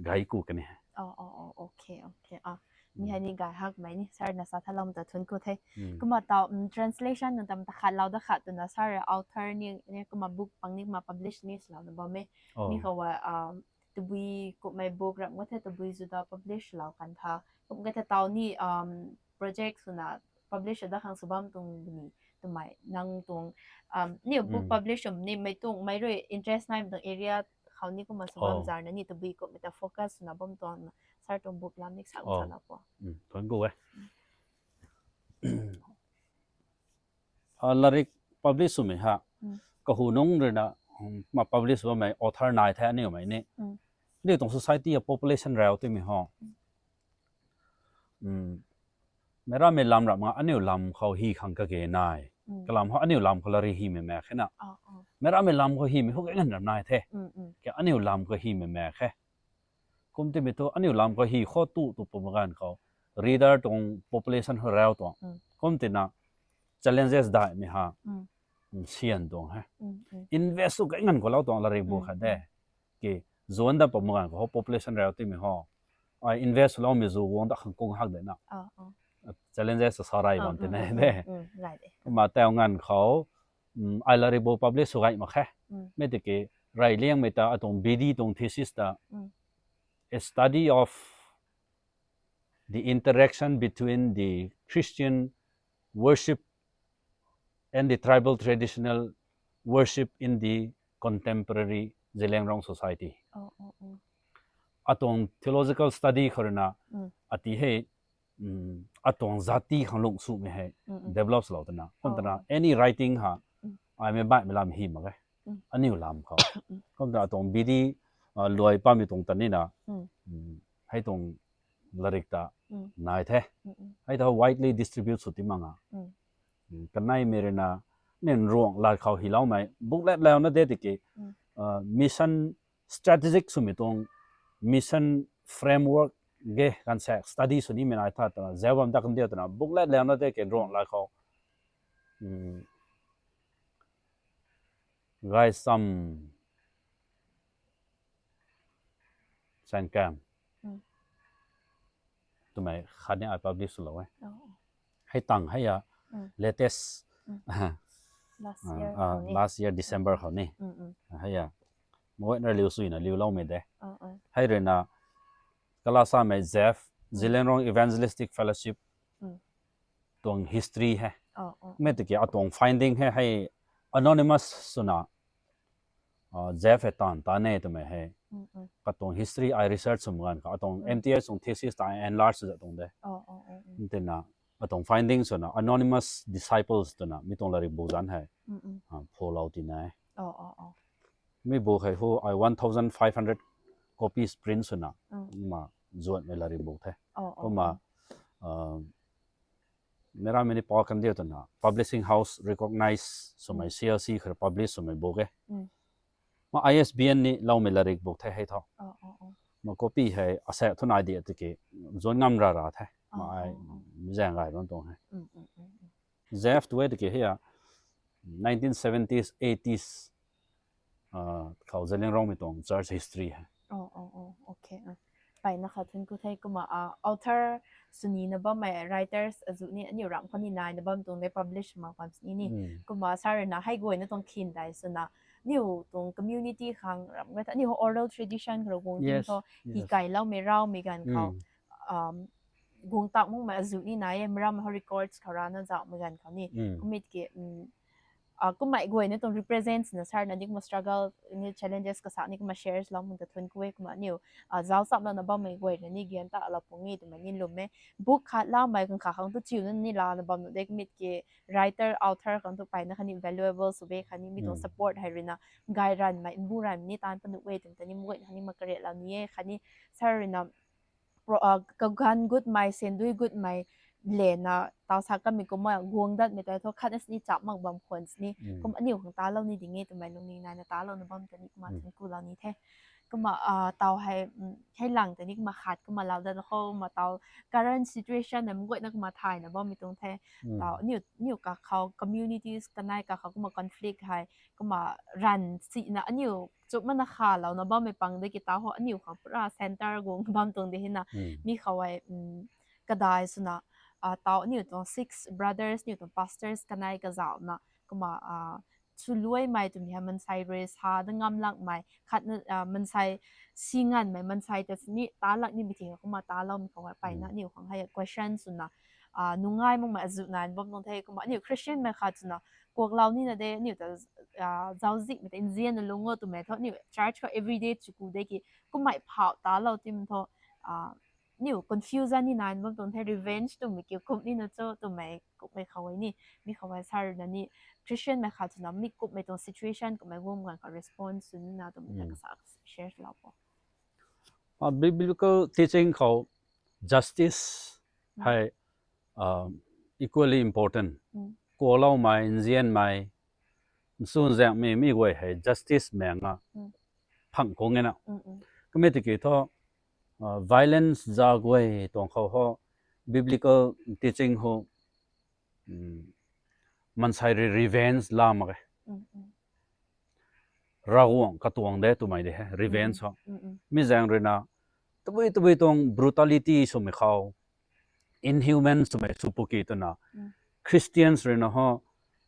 gay ku kani he. Oh, oh, oh, okay, okay. Ah, mi hei ni gay hakmei ni, sir na sa thanloumei ta thun ku the. Kumna tau, um, translation nunc tam ta khat lou da khat twna sir author ni, ni kumna book pang ni kumna publish ni swlouna bam e. Oh. Mi khou wa, um, tabui kummei book rap ngat the tabui zu da publish lou kan tha. Kum ka the tau ni, um, project swna publish da khang sw bam tuang ni twmei nang tuang, um, ni book publish um ni mei tuang mei rui interest nai tuang area khou ni kumna sw bam zar na ni tabui kummei ta focus swna bam tuang na sir tuang book lam ni sang sa na po. Thun ku e. Ah, larik publish swmei ha. Kahu nung rui na, um, ma publish bammei author nai the aniu mei ni. Aniu tuang society a population rau twmei ho. Um, meic rammei lam rap ma aniu lam khou hi khang kage nai. Kalam ho aniu lam khou lari hymei mak khe na. Oh, oh. Meic rammei lam khou hymei hu kage ngan rap nai the. Kha aniu lam khou hymei mak khe. Kum ti mi thu aniu lam khou hi khou tu tu pum ganv khou. Reader tuang population ho rau tuang. Kum tina challenges daihmei ha. Um, sian tuang he. Invest sw kage ngan khou lou tuang larik bu khat de. Ki zuan da pum ganv khou ho population rau twmei ho. Ai invest loumei zu guang da khang kung hak de na. Oh, oh. Challenges sa rai bam tina de. Kumna tau nganv khou, um, ai larik bu publish sw gay mak khe. Mi tiki rey liangmei ta atuang B D tuang thesis ta. A study of the interaction between the Christian worship and the tribal traditional worship in the contemporary Zeliangrong society. Oh, oh, oh. Atuang theological study khou rui na, ati hei, um, atuang jati khang lung swmei hei develop lou twna. Kum twna, any writing ha, ai mei baihmei lam hi mak e. Aniu lam khou. Kum twna atuang B D, ah, luai pamei tuang tan ni na, um, hei tuang larik ta nai the. Hei ta widely distribute sw ti mak nga. Um, kaneimei rui na, nin Ruang lat khou hi loumei. Booklet lau na de tiki, ah, mission strategic swmei tuang mission framework ge kan sak study sw nimei nai tha twna, zau bam da kan diu twna, booklet lau na de ke Ruang lat khou. Um, Gaisam Sankam. Twmei khat ni ai publish lou e. Oh. Hei tang hei a, latest Last year. uh, last year December khou ni. Mm, mm. Hei ya. Mawai na liu suina liu lou me de. Oh, oh. Hei rui na kala sa me Jeff, Zeliangrong Evangelistic Fellowship Mm. tuang history he. Oh, oh. Me tiki atuang finding he hei anonymous swna uh, Jeff he tan ta ne twmei he. Mm, mm. Katuang history ai research sum gan ka atuang Mm. M T S tuang thesis ta enlarge sa tuang de. Oh, oh, oh, oh. Ntina atuang finding swna anonymous disciples twna mi tuang lari bu zan he. Mm, mm. Uh, pho lou tina e. Oh, oh, oh. Mi bu he hu ai one thousand five hundred copies print swna Mm. ma zuat me lari bu the. Oh, oh, Kuma oh. uh, mera mini pa kan dia twna publishing house recognize swmei Mm. C L C khar publish swmei bu ke. Mm. Ma I S B N ni lou me lari bu the hei tho. Oh, oh, oh. Ma copy hei asa thun ai dia tiki zuan ngam ra ra the. Ma Oh, ai oh, oh. mi zang gai ron tuang he. Mm, mm, mm, mm. Jeff tu e tiki he ya nineteen seventies, eighties uh, khou Zeliangrong mi tuang church history he. Oh, oh, oh, okay. Uh. Paina kha thun ku the kuma uh, author suni na bam mai writers azu ni aniu ram khou ni nai na bam tuang de publish ma bam sini ni. Mm. Kuma sar na hei guay na tuang khin dai swna niu tuang community khang ram ga ta niu oral tradition khou guang ting Yes, tho hi yes. kai lou me rau me gan khou Mm. um guang tak mung ma azu ni nai e mram ho records khou ra na zau me gan khou ni. Mm. Kumit ki um uh, kumai guay na tuang represents na sar na ni kuma struggle ni challenges ka sa ni kuma shares lou mung ta thun ku e kuma niu uh, zau sap lou na bam mai guay na ni gian ta la pung e twmei ni lum e. Book khat la mai kan kha khang tu chiu na ni la na bam nu de kumit ki writer author khang tu paina kha ni valuable sw be kha ni mi tuang Mm. support hei rui na gai ran mai bu ran ni tan panu e twmei ta ni mui kha ni ma kare lou ni e kha ni sar rui na pro uh, ka gan gut mai sen dui gut mai le na tau sa kami kuma guang dat me ta tho khat na sini chap mak bam khwan sini Mm. kuma aniu khang ta lou ni ding e twmei lung ni nai na ta lou na bam ta ni kuma Mm. thun ku lou ni the. Kuma uh, tau hei um, hei lang ta ni kuma khat kuma lau dat ho kuma tau current situation na mui na kuma thai na bam mi tuang the. Mm. Tau niu niu ka khou communities kanai ka khou kuma conflict hei kuma ran si na aniu chup mana kha lou na bam me pang de ki tau ho aniu khang pura center guang bam tuang de hina Mm. mi khou ai um, kadai swna uh, tau aniu tuang six brothers niu tuang pastors kanai ka zau na kuma uh, chu luai mai twmei ha mansei rui sa da ngam lak mai khat na uh, mansei si ngan mai mansei ta ni ta lak ni mi thing kuma ta lou mi khou ai paina Mm. niu khang hei question swna uh, nungai mung mai azu nai bam tuang the kuma niu Christian mai khat swna kuak lou ni na de niu ta uh, zau zik mi ta inzian na lung o twmei tho niu church khou everyday chu ku de ki kumai phau ta lou tim tho uh, niu confusion ni nai bam tuang the revenge twmei ki kum ni na cho twmei kumei khou ai ni mi khou ai sar na ni Christian mai khat swna mi kumei tuang situation kumei guang gan ka response sw ni na twmei ta Mm. ka sa share lou po. Uh, biblical teaching khou justice Mm. hei um, equally important. Mm. Kuak lou mai, nzian mai, nsun zang mi mi guay hei justice meng a Mm. phang kung e na. Mm, mm. Kami tiki tho uh, violence za guay tuang khou ho biblical teaching ho um, mansei rui revenge la mak e. Mm, mm. Ravguangc katuang de twmei de he revenge ho. Mm, mm. Mi zang rui na tabui tabui tuang brutality swmei khou inhuman swmei sw puki twna Mm. Christians rui na ho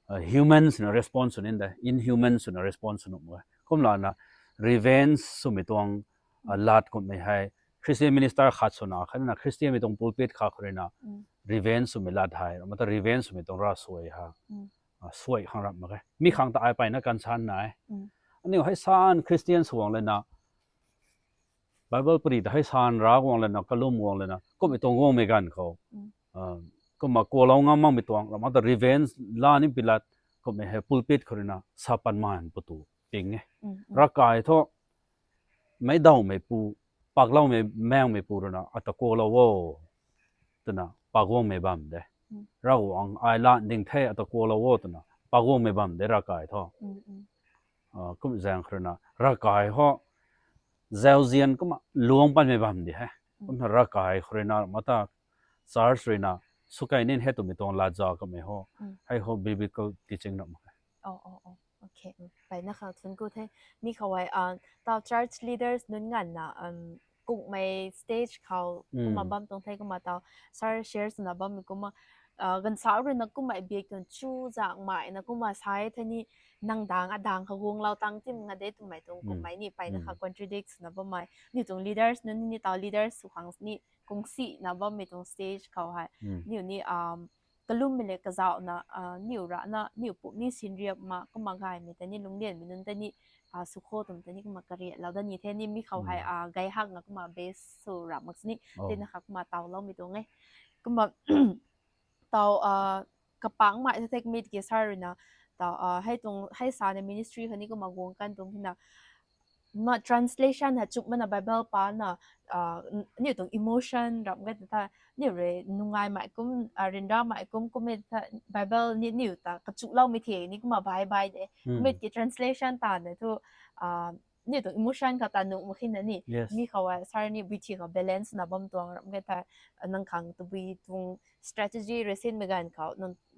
uh, humans na response sw nin de inhuman swna response sw nuh mak e. Kum la na revenge swmei tuang uh, Mm. lat kumhmei hei Christian minister khat swna khat na Christian mei tuang pulpit khat khou rui na Mm. revenge swmei lat hei mata revenge swmei tuang ra suai ha. Mm. Uh, suai khang rap mak e. Mi khang ta ai paina concern na e. Mm. Aniu hei san Christian swang le na Bible pari ta hei san ra guang le na kalum guang le na kumhmei tuang guangmei gan khou. Mm. Uh, kumna kuak lou ngam makmei tuang ram ta revenge la ni pilat kumhmei hei pulpit khou rui na sa pan man pu tu ping e. Mm, mm. Ravkai tho mei daw mei pu pak lou mei meng mei pu rui na ata kuak lou o twna pak guangmei bam de. Mm. Ravguangc ai lat ding the ata kuak lou o twna pak guangmei bam de ravkai tho. Mm, mm. Uh, kum zang khou rui na ravkai ho zauzian kumna luang panmei bam di he. Mm. Kumna ravkai khou rui na mata church rui na sukai nin he twmei tuang lat za kamei ho. Mm. Hei ho biblical teaching na mak e. Oh, oh, oh. Okay. Mm. Paina khang thun ku the. Mi khou ai uh, tau church leaders nunc nganvna um, kungmei stage khou kumna Mm. bam tuang the kumna tau sar share swna bam kumna gansa rui na kummei bik tuang chu zangmei na kumna sa e the ni, nang dang adang kha guanglou tang tim nga de twmei tuang kummei ni mpeyna kha contradict swna bammei ni tuang leaders nunc ni, taw leaders sw khang ni kungsi na bammei tuang stage khou hei niu ni kalummei le kazauhna niu rana niu pum ni sinriap ma kumna gaymei tei ni lunglianmei nunc tei ni sukho twmei tei ni kumna kariatlou dat ni the ni mi khou hei gay hakna kumna base sw rap mak sini tina kha kumna tawloumei tuang e. Kumna taw kapangmei the tei mi tiki sir rui na taw hei tuang hei sana ministry khou ni kumna guang kan tuang hina ma translation hei chuk mana Bible pana niu tuang emotion rap nge ta niu rui nungaimei kum ryanramei kum kummei ta Bible ni niu ta kachukloumei the ni kumna bai bai de kummei ki translation ta na thu niu tuang emotion kha ta nuh mak khina ni mi khou sir ni bui thi khou balance na bam tuang rap nge ta nang khang tabui tuang strategy rui sinmei ganv khou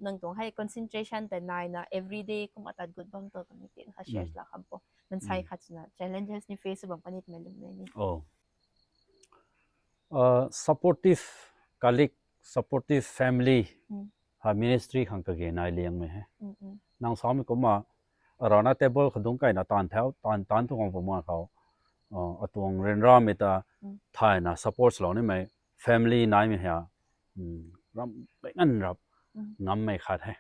nang tuang hei concentration tei naina everyday kumna tat gut bam tuang twmei tin kha share la kham po. Mansei khat swna challenges ni face bam kani twmei lum ni. Supportive colleague, supportive family ha ministry khang kage nai liangmei he. Nang samei kumna arana table khadung kaina taanv thau taanv taanv tuang puma khou atuang ryanramei ta thayna support lou nimei family naimei ha ram ngan rap ngammei khat he.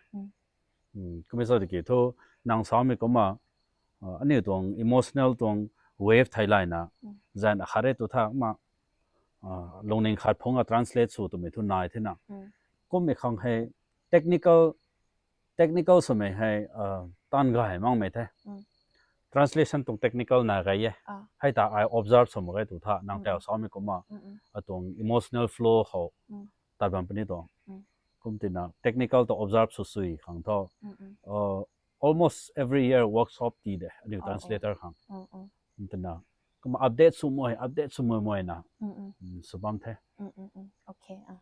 Kummei sa tiki thu nang samei kumna aniu tuang emotional tuang wave theilayna zan akhat e tu thakma lungning khat phungc a translate sw twmei thu nai thena kummei khang hei technical technical swmei hei taanv gay makmei the. Translation tuang technical na gay e. Hei ta ai observe sw mak ge tu tha nang tau samei kumna atuang emotional flow khou tat bam puni tuang kum tina technical ta observe sw sui khang thu almost every year workshop ti de aniu translator khang tina kumna update sw moi update sw moi moi na sw bam the.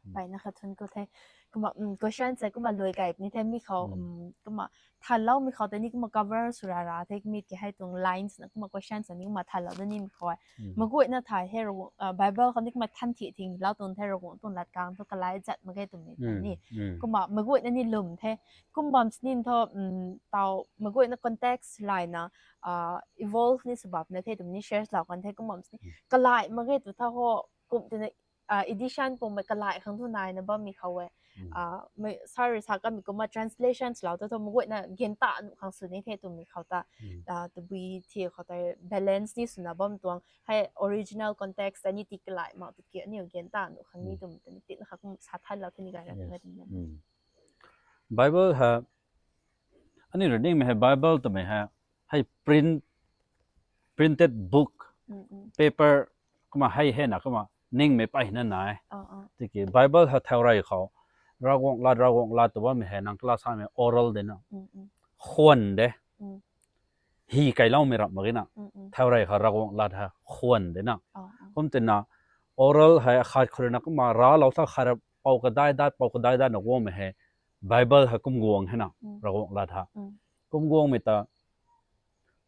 Mpeyna kha thun ku the. Kumna question se kumna lui kai puni the mi khou kumna thanloumei khou tei ni kumna cover sw ra ra the mi ki hei tuang lines na kumna question se ni kumna thanlou da nimei khou maguayna thay hei Bible khou ni kumna than thi thing lou tuang the Ravguangc tuang lat kang thu kalai zat mak ge twmei ta ni kumna maguayna ni lwm the. Kum bam sini thu taw maguayna context layna evolve ni sw bapna the twmei ni share lou kan the kum bam sini kalai mak ge tu tha ho kum tina edition pumei kalai khang thu naina bammei khou e. Sir rui sa kamei kumna translation swlou ta thu maguayna genta nuh khang sw ni the twmei khou ta tabui thi khou ta balance ni swna bam tuang hei original context ta ni ti kalai mak tu ki aniu genta nuh khang ni twmei ta ni tina kha kum sa thanlou the ni gay ra twmei twmei. Bible ha aniu rui ningmei hei Bible twmei ha hei print printed book paper kumna hei hena kumna ningmei peyna nai. Tiki Bible ha thaurey khou Ravguangc lat Ravguangc lat tw bammei hei nang class samei oral de na khwan de hi kailoumei rap mak ge na thaurey khou Ravguangc lat ha khwan de na kum tina oral hei akhat khou rui na kumna raclou tha khat pou kadai dat pou kadai dat na guangmei hei Bible hei kum guang hena Ravguangc lat ha kum guangmei ta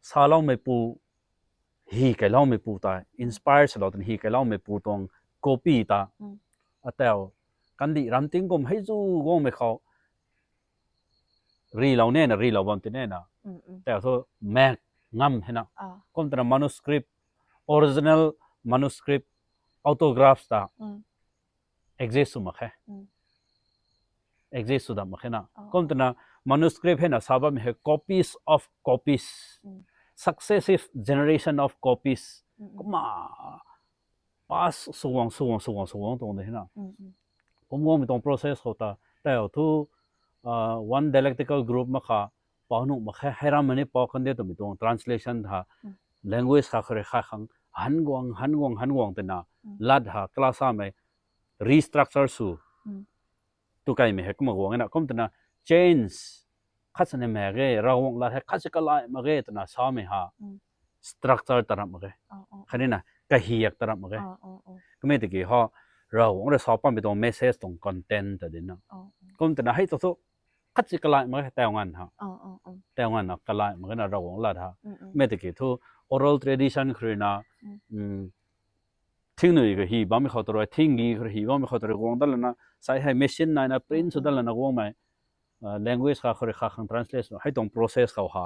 saloumeipu hi kailoumeipu ta inspire swlou twna hi kailoumeipu tuang copy ta atau kandih ram tingkum hei zu guangmei khou rilou nena rilou bam tinena tau thu mak ngam hena kum twna manuscript original manuscript autographs ta exist sw mak khe exist sw dam mak khe na kum twna manuscript hei na sa bammei hei copies of copies successive generation of copies kumna pass suguang suguang suguang suguang tuang de hei na kum guangmei tuang process khou ta tau thu one dialectical group mak kha pau nuh mak khe hei ram mani pau kan de twmei tuang translation ha language kha khare kha khang han guang han guang han guang twna lat ha class samei restructure sw tu kaimei hei kumna guang na kum twna change khat sani mak ge Ravguangc lat hei khat si kalai mak ge twna samei ha structure tarap mak ge khatni na kahiak tarap mak ge kumei tiki ho Ravguangc rui sa pammei tuang message tuang content ta dina kum twna hei tu thu khat si kalai mak ge tau ngan ha tau ngan na kalai mak ge na Ravguangc lat ha mei tiki thu oral tradition khou rui na thing nui ka hi bammei khou ta rui, thing gi ka hi bammei khou ta rui guang dat lana, sai hei machine naina print sw dat lana guangmei, uh, language kha khou rui kha khang translate sw, hei tuang process khou ha,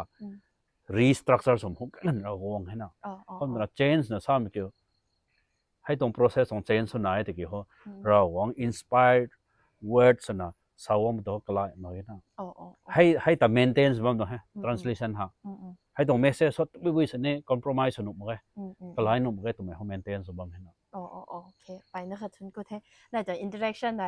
restructure sw huk kai lana guang hei na. Kum na change na samei kiu. Hei tuang process tuang change sw nai tiki ho. Ravguangc inspired word swna sa guangmei tu kalai mak ge na. Hei, hei ta maintain sw bam tuang he, translation ha. Hei tuang message sw tabui bui sini compromise sw nuh mak ge. Kalai nuh mak ge twmei ho maintain sw bam hei na. Oh, oh, oh, okay. Paina kha thun ku the. Nai ta interaction na,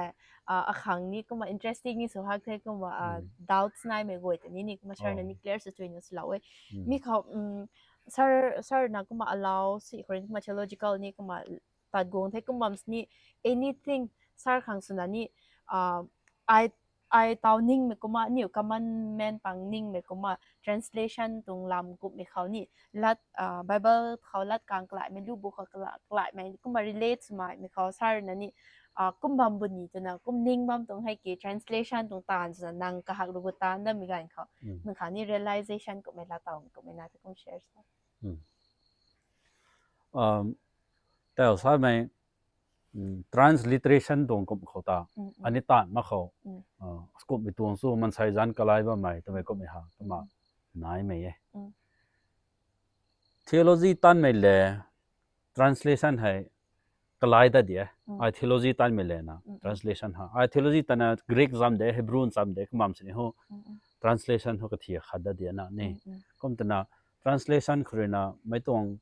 ah, akhang ni kumna interesting ni sw hak the kumna, ah, doubts naimei guay ta ni ni kumna sir na ni clear sw chui na swlou e. Mi khou, um, sir, sir na kumna allow si khou rui kumna theological ni kumna tat guang the kumna bam sini anything sir khang swna ni, ah, ai, ai taw ningmei kumna, aniu commandment pang ningmei kumna, translation tuang lam kummei khou ni, lat, ah, Bible khou lat kang kalaimei, lubu khou kala-, kalaimei, kumna relate swmei, mei khou sir na ni, ah, kum bam bu ni twna, kum ning bam tuang hei ki, translation tuang taanv swna, nang kahak rugu taanv damei ganv khou, nang khang ni realization kummei la taw, kummei na ta kum share sa. Um, tau samei, um, transliteration tuang kum khou ta, ani taanv mak khou, uh, kummei tuang chu mansei zanc kalai bammei twmei kummei ha, twmei naimei e. Theology tanmei le, translation hei kalai dat di e. Ai theology tanmei le na, translation ha. Ai theology tana Greek zam de, Hebrew zam de, kumna bam sini ho. Translation ho kathi khat dat di na ni. Kum twna translation khou rui na mei tuang,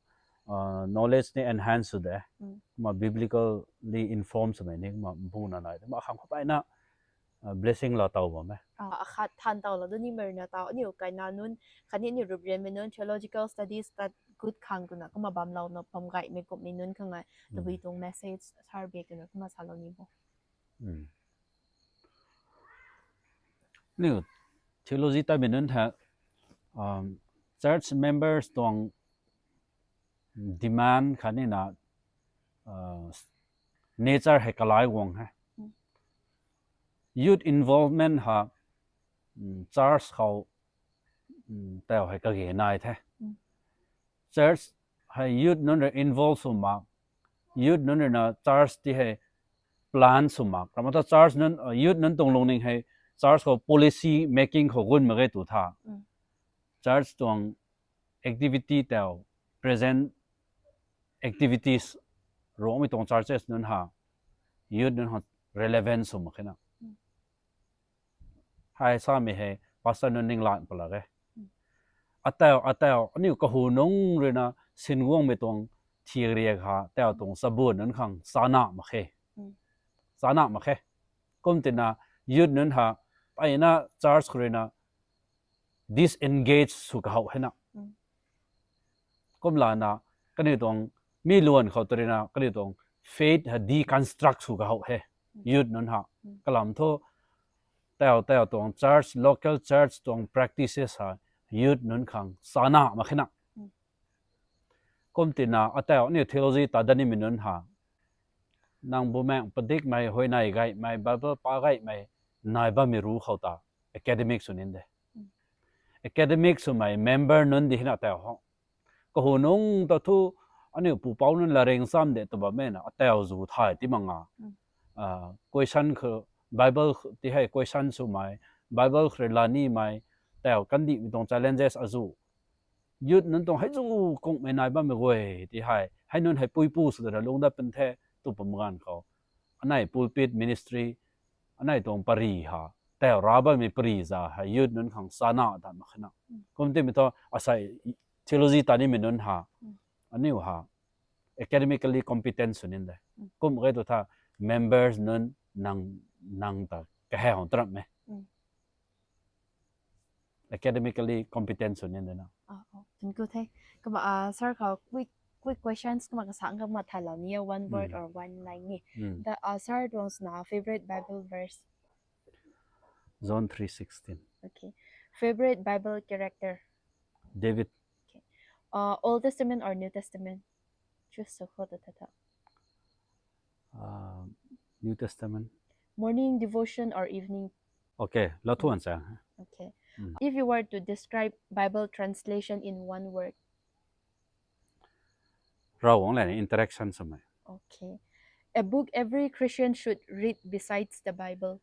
uh, knowledge ni enhance sw de. Kumna biblically informed swmei ni kumna bu na nai de. Kumna khang khou paina, uh, blessing la taw bam e. Ah, akhat than taw la du ni mei rui na taw, aniu kaina nunc, khatni aniu ruprianmei nunc, theological studies tat gut khang twna kumna bamlou na bam gaymei kummei nunc khang ai, tabui tuang message sir bek twna kumna salou ni bo. Aniu theology tanmei nunc tha, um, church members tuang demand khatni na, uh, nature hei kalai guang he. Youth involvement ha, um, church khou, um, tau hei kage nai the. Church hei youth nunc rui involve sw mak, youth nunc rui na church ti hei plan sw mak. Ramata church nunc, uh, youth nunc tuang lungning hei church khou policy making khou gun mak ge tu tha. Church tuang activity tau, present activities, Rongmei tuang churches nunc ha, youth nunc ha relevant sw mak khe na. Hei samei hei pastor nunc ninglan pala e. Atau, atau, aniu kahunungc rui na sin guangmei tuang thiak riak ha, tau tuang chabuan nunc khang chana mak khe. Chana mak khe. Kum tina youth nunc ha, paina church khou rui na disengage sw kahou hei na. Kumlana, kaniw tuang mi luan khou tw rui na, kaniw tuang faith ha deconstruct sw kahou he. Youth nunc ha. Kalam thu, tau, tau tuang church, local church tuang practices ha, youth nunc khang chana mak khe na. Kum tina, atau aniu theology ta dat nimei nunc ha. Nang bumaeng padikmei, huayney gaymei, Bible pa gaymei, nai bammei ru khou ta, academic sw nin de. Academic swmei member nunc di hei na tau ho. Kahunungc ta thu, aniu pupouc nunc laring cham de tw bammei na, atau zu thay ti mak nga. Ah, question khou, Bible khou, ti hei question swmei, Bible khou rui la nimei, tau kandihmei tuang challenges azu. Youth nunc tuang hei zu kungmei nai bammei guay ti hei, hei nunc hei puipu sw da ra lungc dat pun the, tw pum ganv khou. Anei pulpit ministry, anei tuang pari ha, tau ra bammei pari za hei youth nunc khang chana dat mak khe na. Kum timei thu, asei theology ta nimei nunc ha, aniu ha, academically competent sw nin de. Kum khe tu tha, members nunc nang, nang ta kahei hang trap me. Academically competent sw nin de na. Ah, oh, thank you the. Kumna, ah, sir khou quick, quick questions kumna kasang kumna thalou ni e, one word or one line ni. The, ah, sir tuang swna favorite Bible verse? John three sixteen. Okay. Favorite Bible character? David. Okay. Uh, Old Testament or New Testament? Choose sw khou ta tha tha. Uh, New Testament. Morning devotion or evening? Okay, la thuan sa. Okay. If you were to describe Bible translation in one word? Ravguangc le interaction swmei. Okay. A book every Christian should read besides the Bible.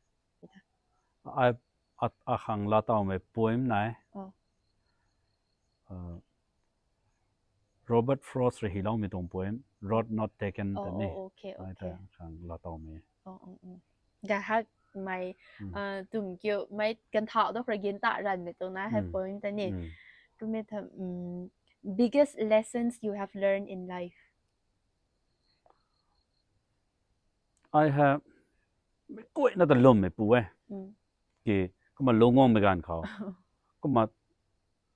I a, a khang latawmei poem nai. Oh. Uh, Robert Frost rui hyloumei tuang poem, Road Not Taken Oh, ta ni. Oh, okay, Ai okay. ta khang latawmei. Oh, oh, oh. Gahak mai Mm. Uh, tum kiu mai kan thau do ragin ta ran mei tuang na hai Mm. Poem ta ni. Mm. Kum e tha um, biggest lessons you have learned in life. I have kuina ta lwmmei pu e. Mm. Ki kumna lungc guangmei ganv khou. Kumna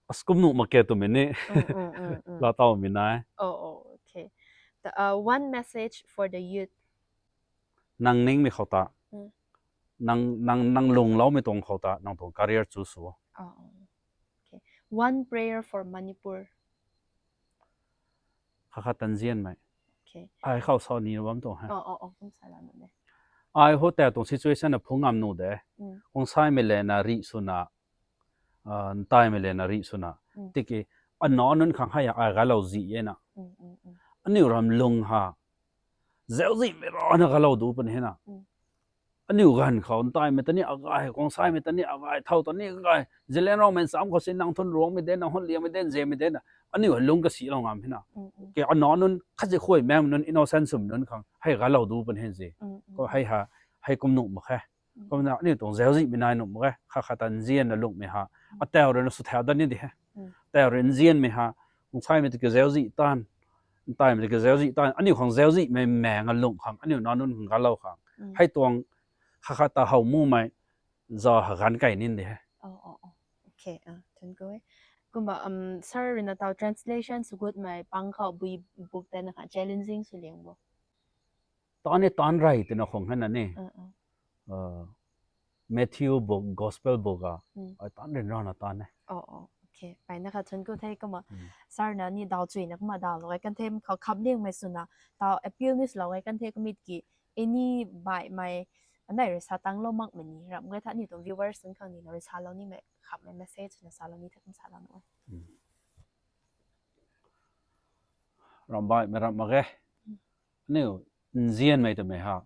as kum nuh mak ke twmei ni. Mm, mm, mm, mm. Latawmei nai. Oh, oh, okay. The, uh, one message for the youth. Nang ningmei khou ta. Mm. Nang nang nang lungloumei tuang khou ta nang tuang career choose sw. Oh, oh. Okay. One prayer for Manipur. Kha khat ta nzianmei. Okay. Ai khou sa ni bam tuang he. Oh, oh, oh. Kum sa la na de. Ai ho ta tuang situation na phung ngam nuh de. Mm. Kung saimei le na ri swna. Ah, ntaimei le na ri swna. Mm. Tiki ana nunc khang hei ai galou zi e na. Mm, mm, mm. Aniu ram lung ha. Zauczihmei rana galou du pun he na. Mm. Aniu ganv khou ntaimei ta ni agai, kung saimei ta ni agai, thau ta ni agai. Zeliangrongmei sam khou si nang thun ruangmei de, nang hun liangmei de, nzianmei de na. Aniu hei lung kasi lou ngam he na. Mm, mm. Ke ana nunc khazi khuay mem nunc innocent sum nunc khang hei galou du pun he zi. Mm, mm. Ko hei ha, hei kum nuh mak khe. Kumna aniu tuang zauczihmei nai nuh mak e, kha khat ta nzianna lungmei ha. Atau rui na sw thau dat ni di he. Mm. Atau rui nzianmei ha. Kung saimei tiki zauczih tan. Ntaimei tiki zauczih tan. Aniu khang zauczihmei meng a lung khang. Aniu na nunc khang galou khang. Mm. Hei tuang kha khat ta how mumei za ha ganv kai nin di he. Oh, oh, oh. Okay, ah, thank you. Kumna, um, sir rui na tau translation sw gutmei pang khou bui book ta na kha challenging sw liang bo. Tan ni tan rey twna khong hena ni. Uh, uh. Uh, Matthew book, gospel book a. Mm. Ai tan rin rana tan e. Oh, oh. Okay. Paina kha thank you the kumna. Mm. Sir na ni dau chuina kumna dau lou e kan the khou khap liangmei swna. Tau appeal ni lou e kan the kumit ki. Any baihmei anai rui sa tang lou makmei ni. Ram gay tha ni tuang viewers nunc khang ni na rui sa lou ni mei khapmei message na sa lou ni the kum sa lou na. Ram baihmei ram mak e. Aniu nzianmei twmei ha.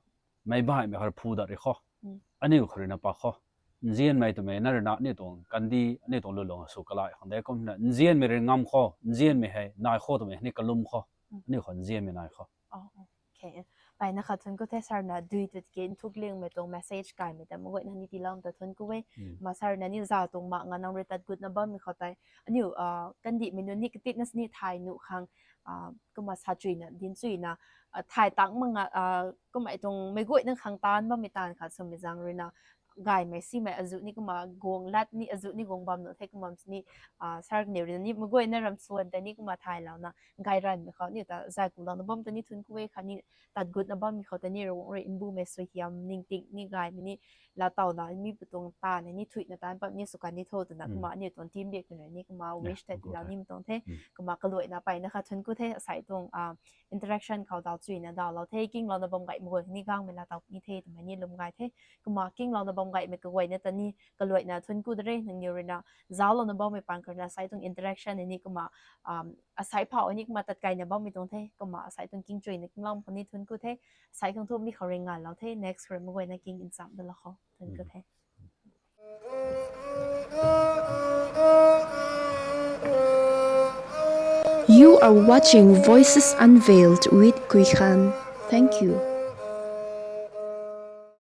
Meic baihmei khou rui phu dat ri kho. Mm. Aniu khou rui na pak kho. Nzianmei twmei na rui na aniu tuang kandi, aniu tuang lulung sw kalai khang de kumna. Nzianmei rui ngam kho, nzianmei hei nai kho twmei ni kalum kho. Mm. Aniu khou nzianmei nai kho. Oh, okay. Paina kha thank you the sir na dui tut ke nthuk liangmei tuang message kaimei ta maguayna ni tiiloumei ta thank you e. Mm. Ma sir na ni za tuang ma nga nang rui tat gutna bammei khou tei. Aniu, ah, kandihmei nunc ni katit na sini thay nuh khang, ah, kumna sa chuina, din chuina, ah, thay tang ma nga, ah, kumna tuang meic guayna khang tan bammei tan kha swmei zaeng rui na, gaymei simei azu ni kumna guang lat ni azu ni guang bam nuh the kumna sini, ah, sir ni rui na ni meic guayna ram swan ta ni kumna thay lou na, gay ranmei khou ni ta zay ku lou na bam ta ni thank you e kha ni tat gutna bammei khou ta ni rui rui nbumei suaihiam ningting ni gaymei ni la tau na mi pu tuang ta na ni thuina tan bam ni sw kan ni tho twna kumna aniu tuang team biak twna ni kumna wish ta tiilou ni mei tuang the. Kumna kaluaina paina kha thank you the asai tuang, ah, interaction khou dau chuina dau lou the, kinglou na bam gaymei guay ni gangmei la tau ni the twmei ni lum gay the. Kumna kinglou na bam gaymei kaguayna ta ni kaluaina thank you de re nangniw rui na zauclou na bammei pang khou rui na asai tuang interaction ni kumna, um, asai phau ni kumna tat kaina bammei tuang the, kumna asai tuang king chuina kinglou khou ni thank you the, asai khang thu mi khou rui nganlou the, next rui maguayna king ncham da lou khou thank you the. You are watching Voices Unveiled with Kuikhan. Thank you.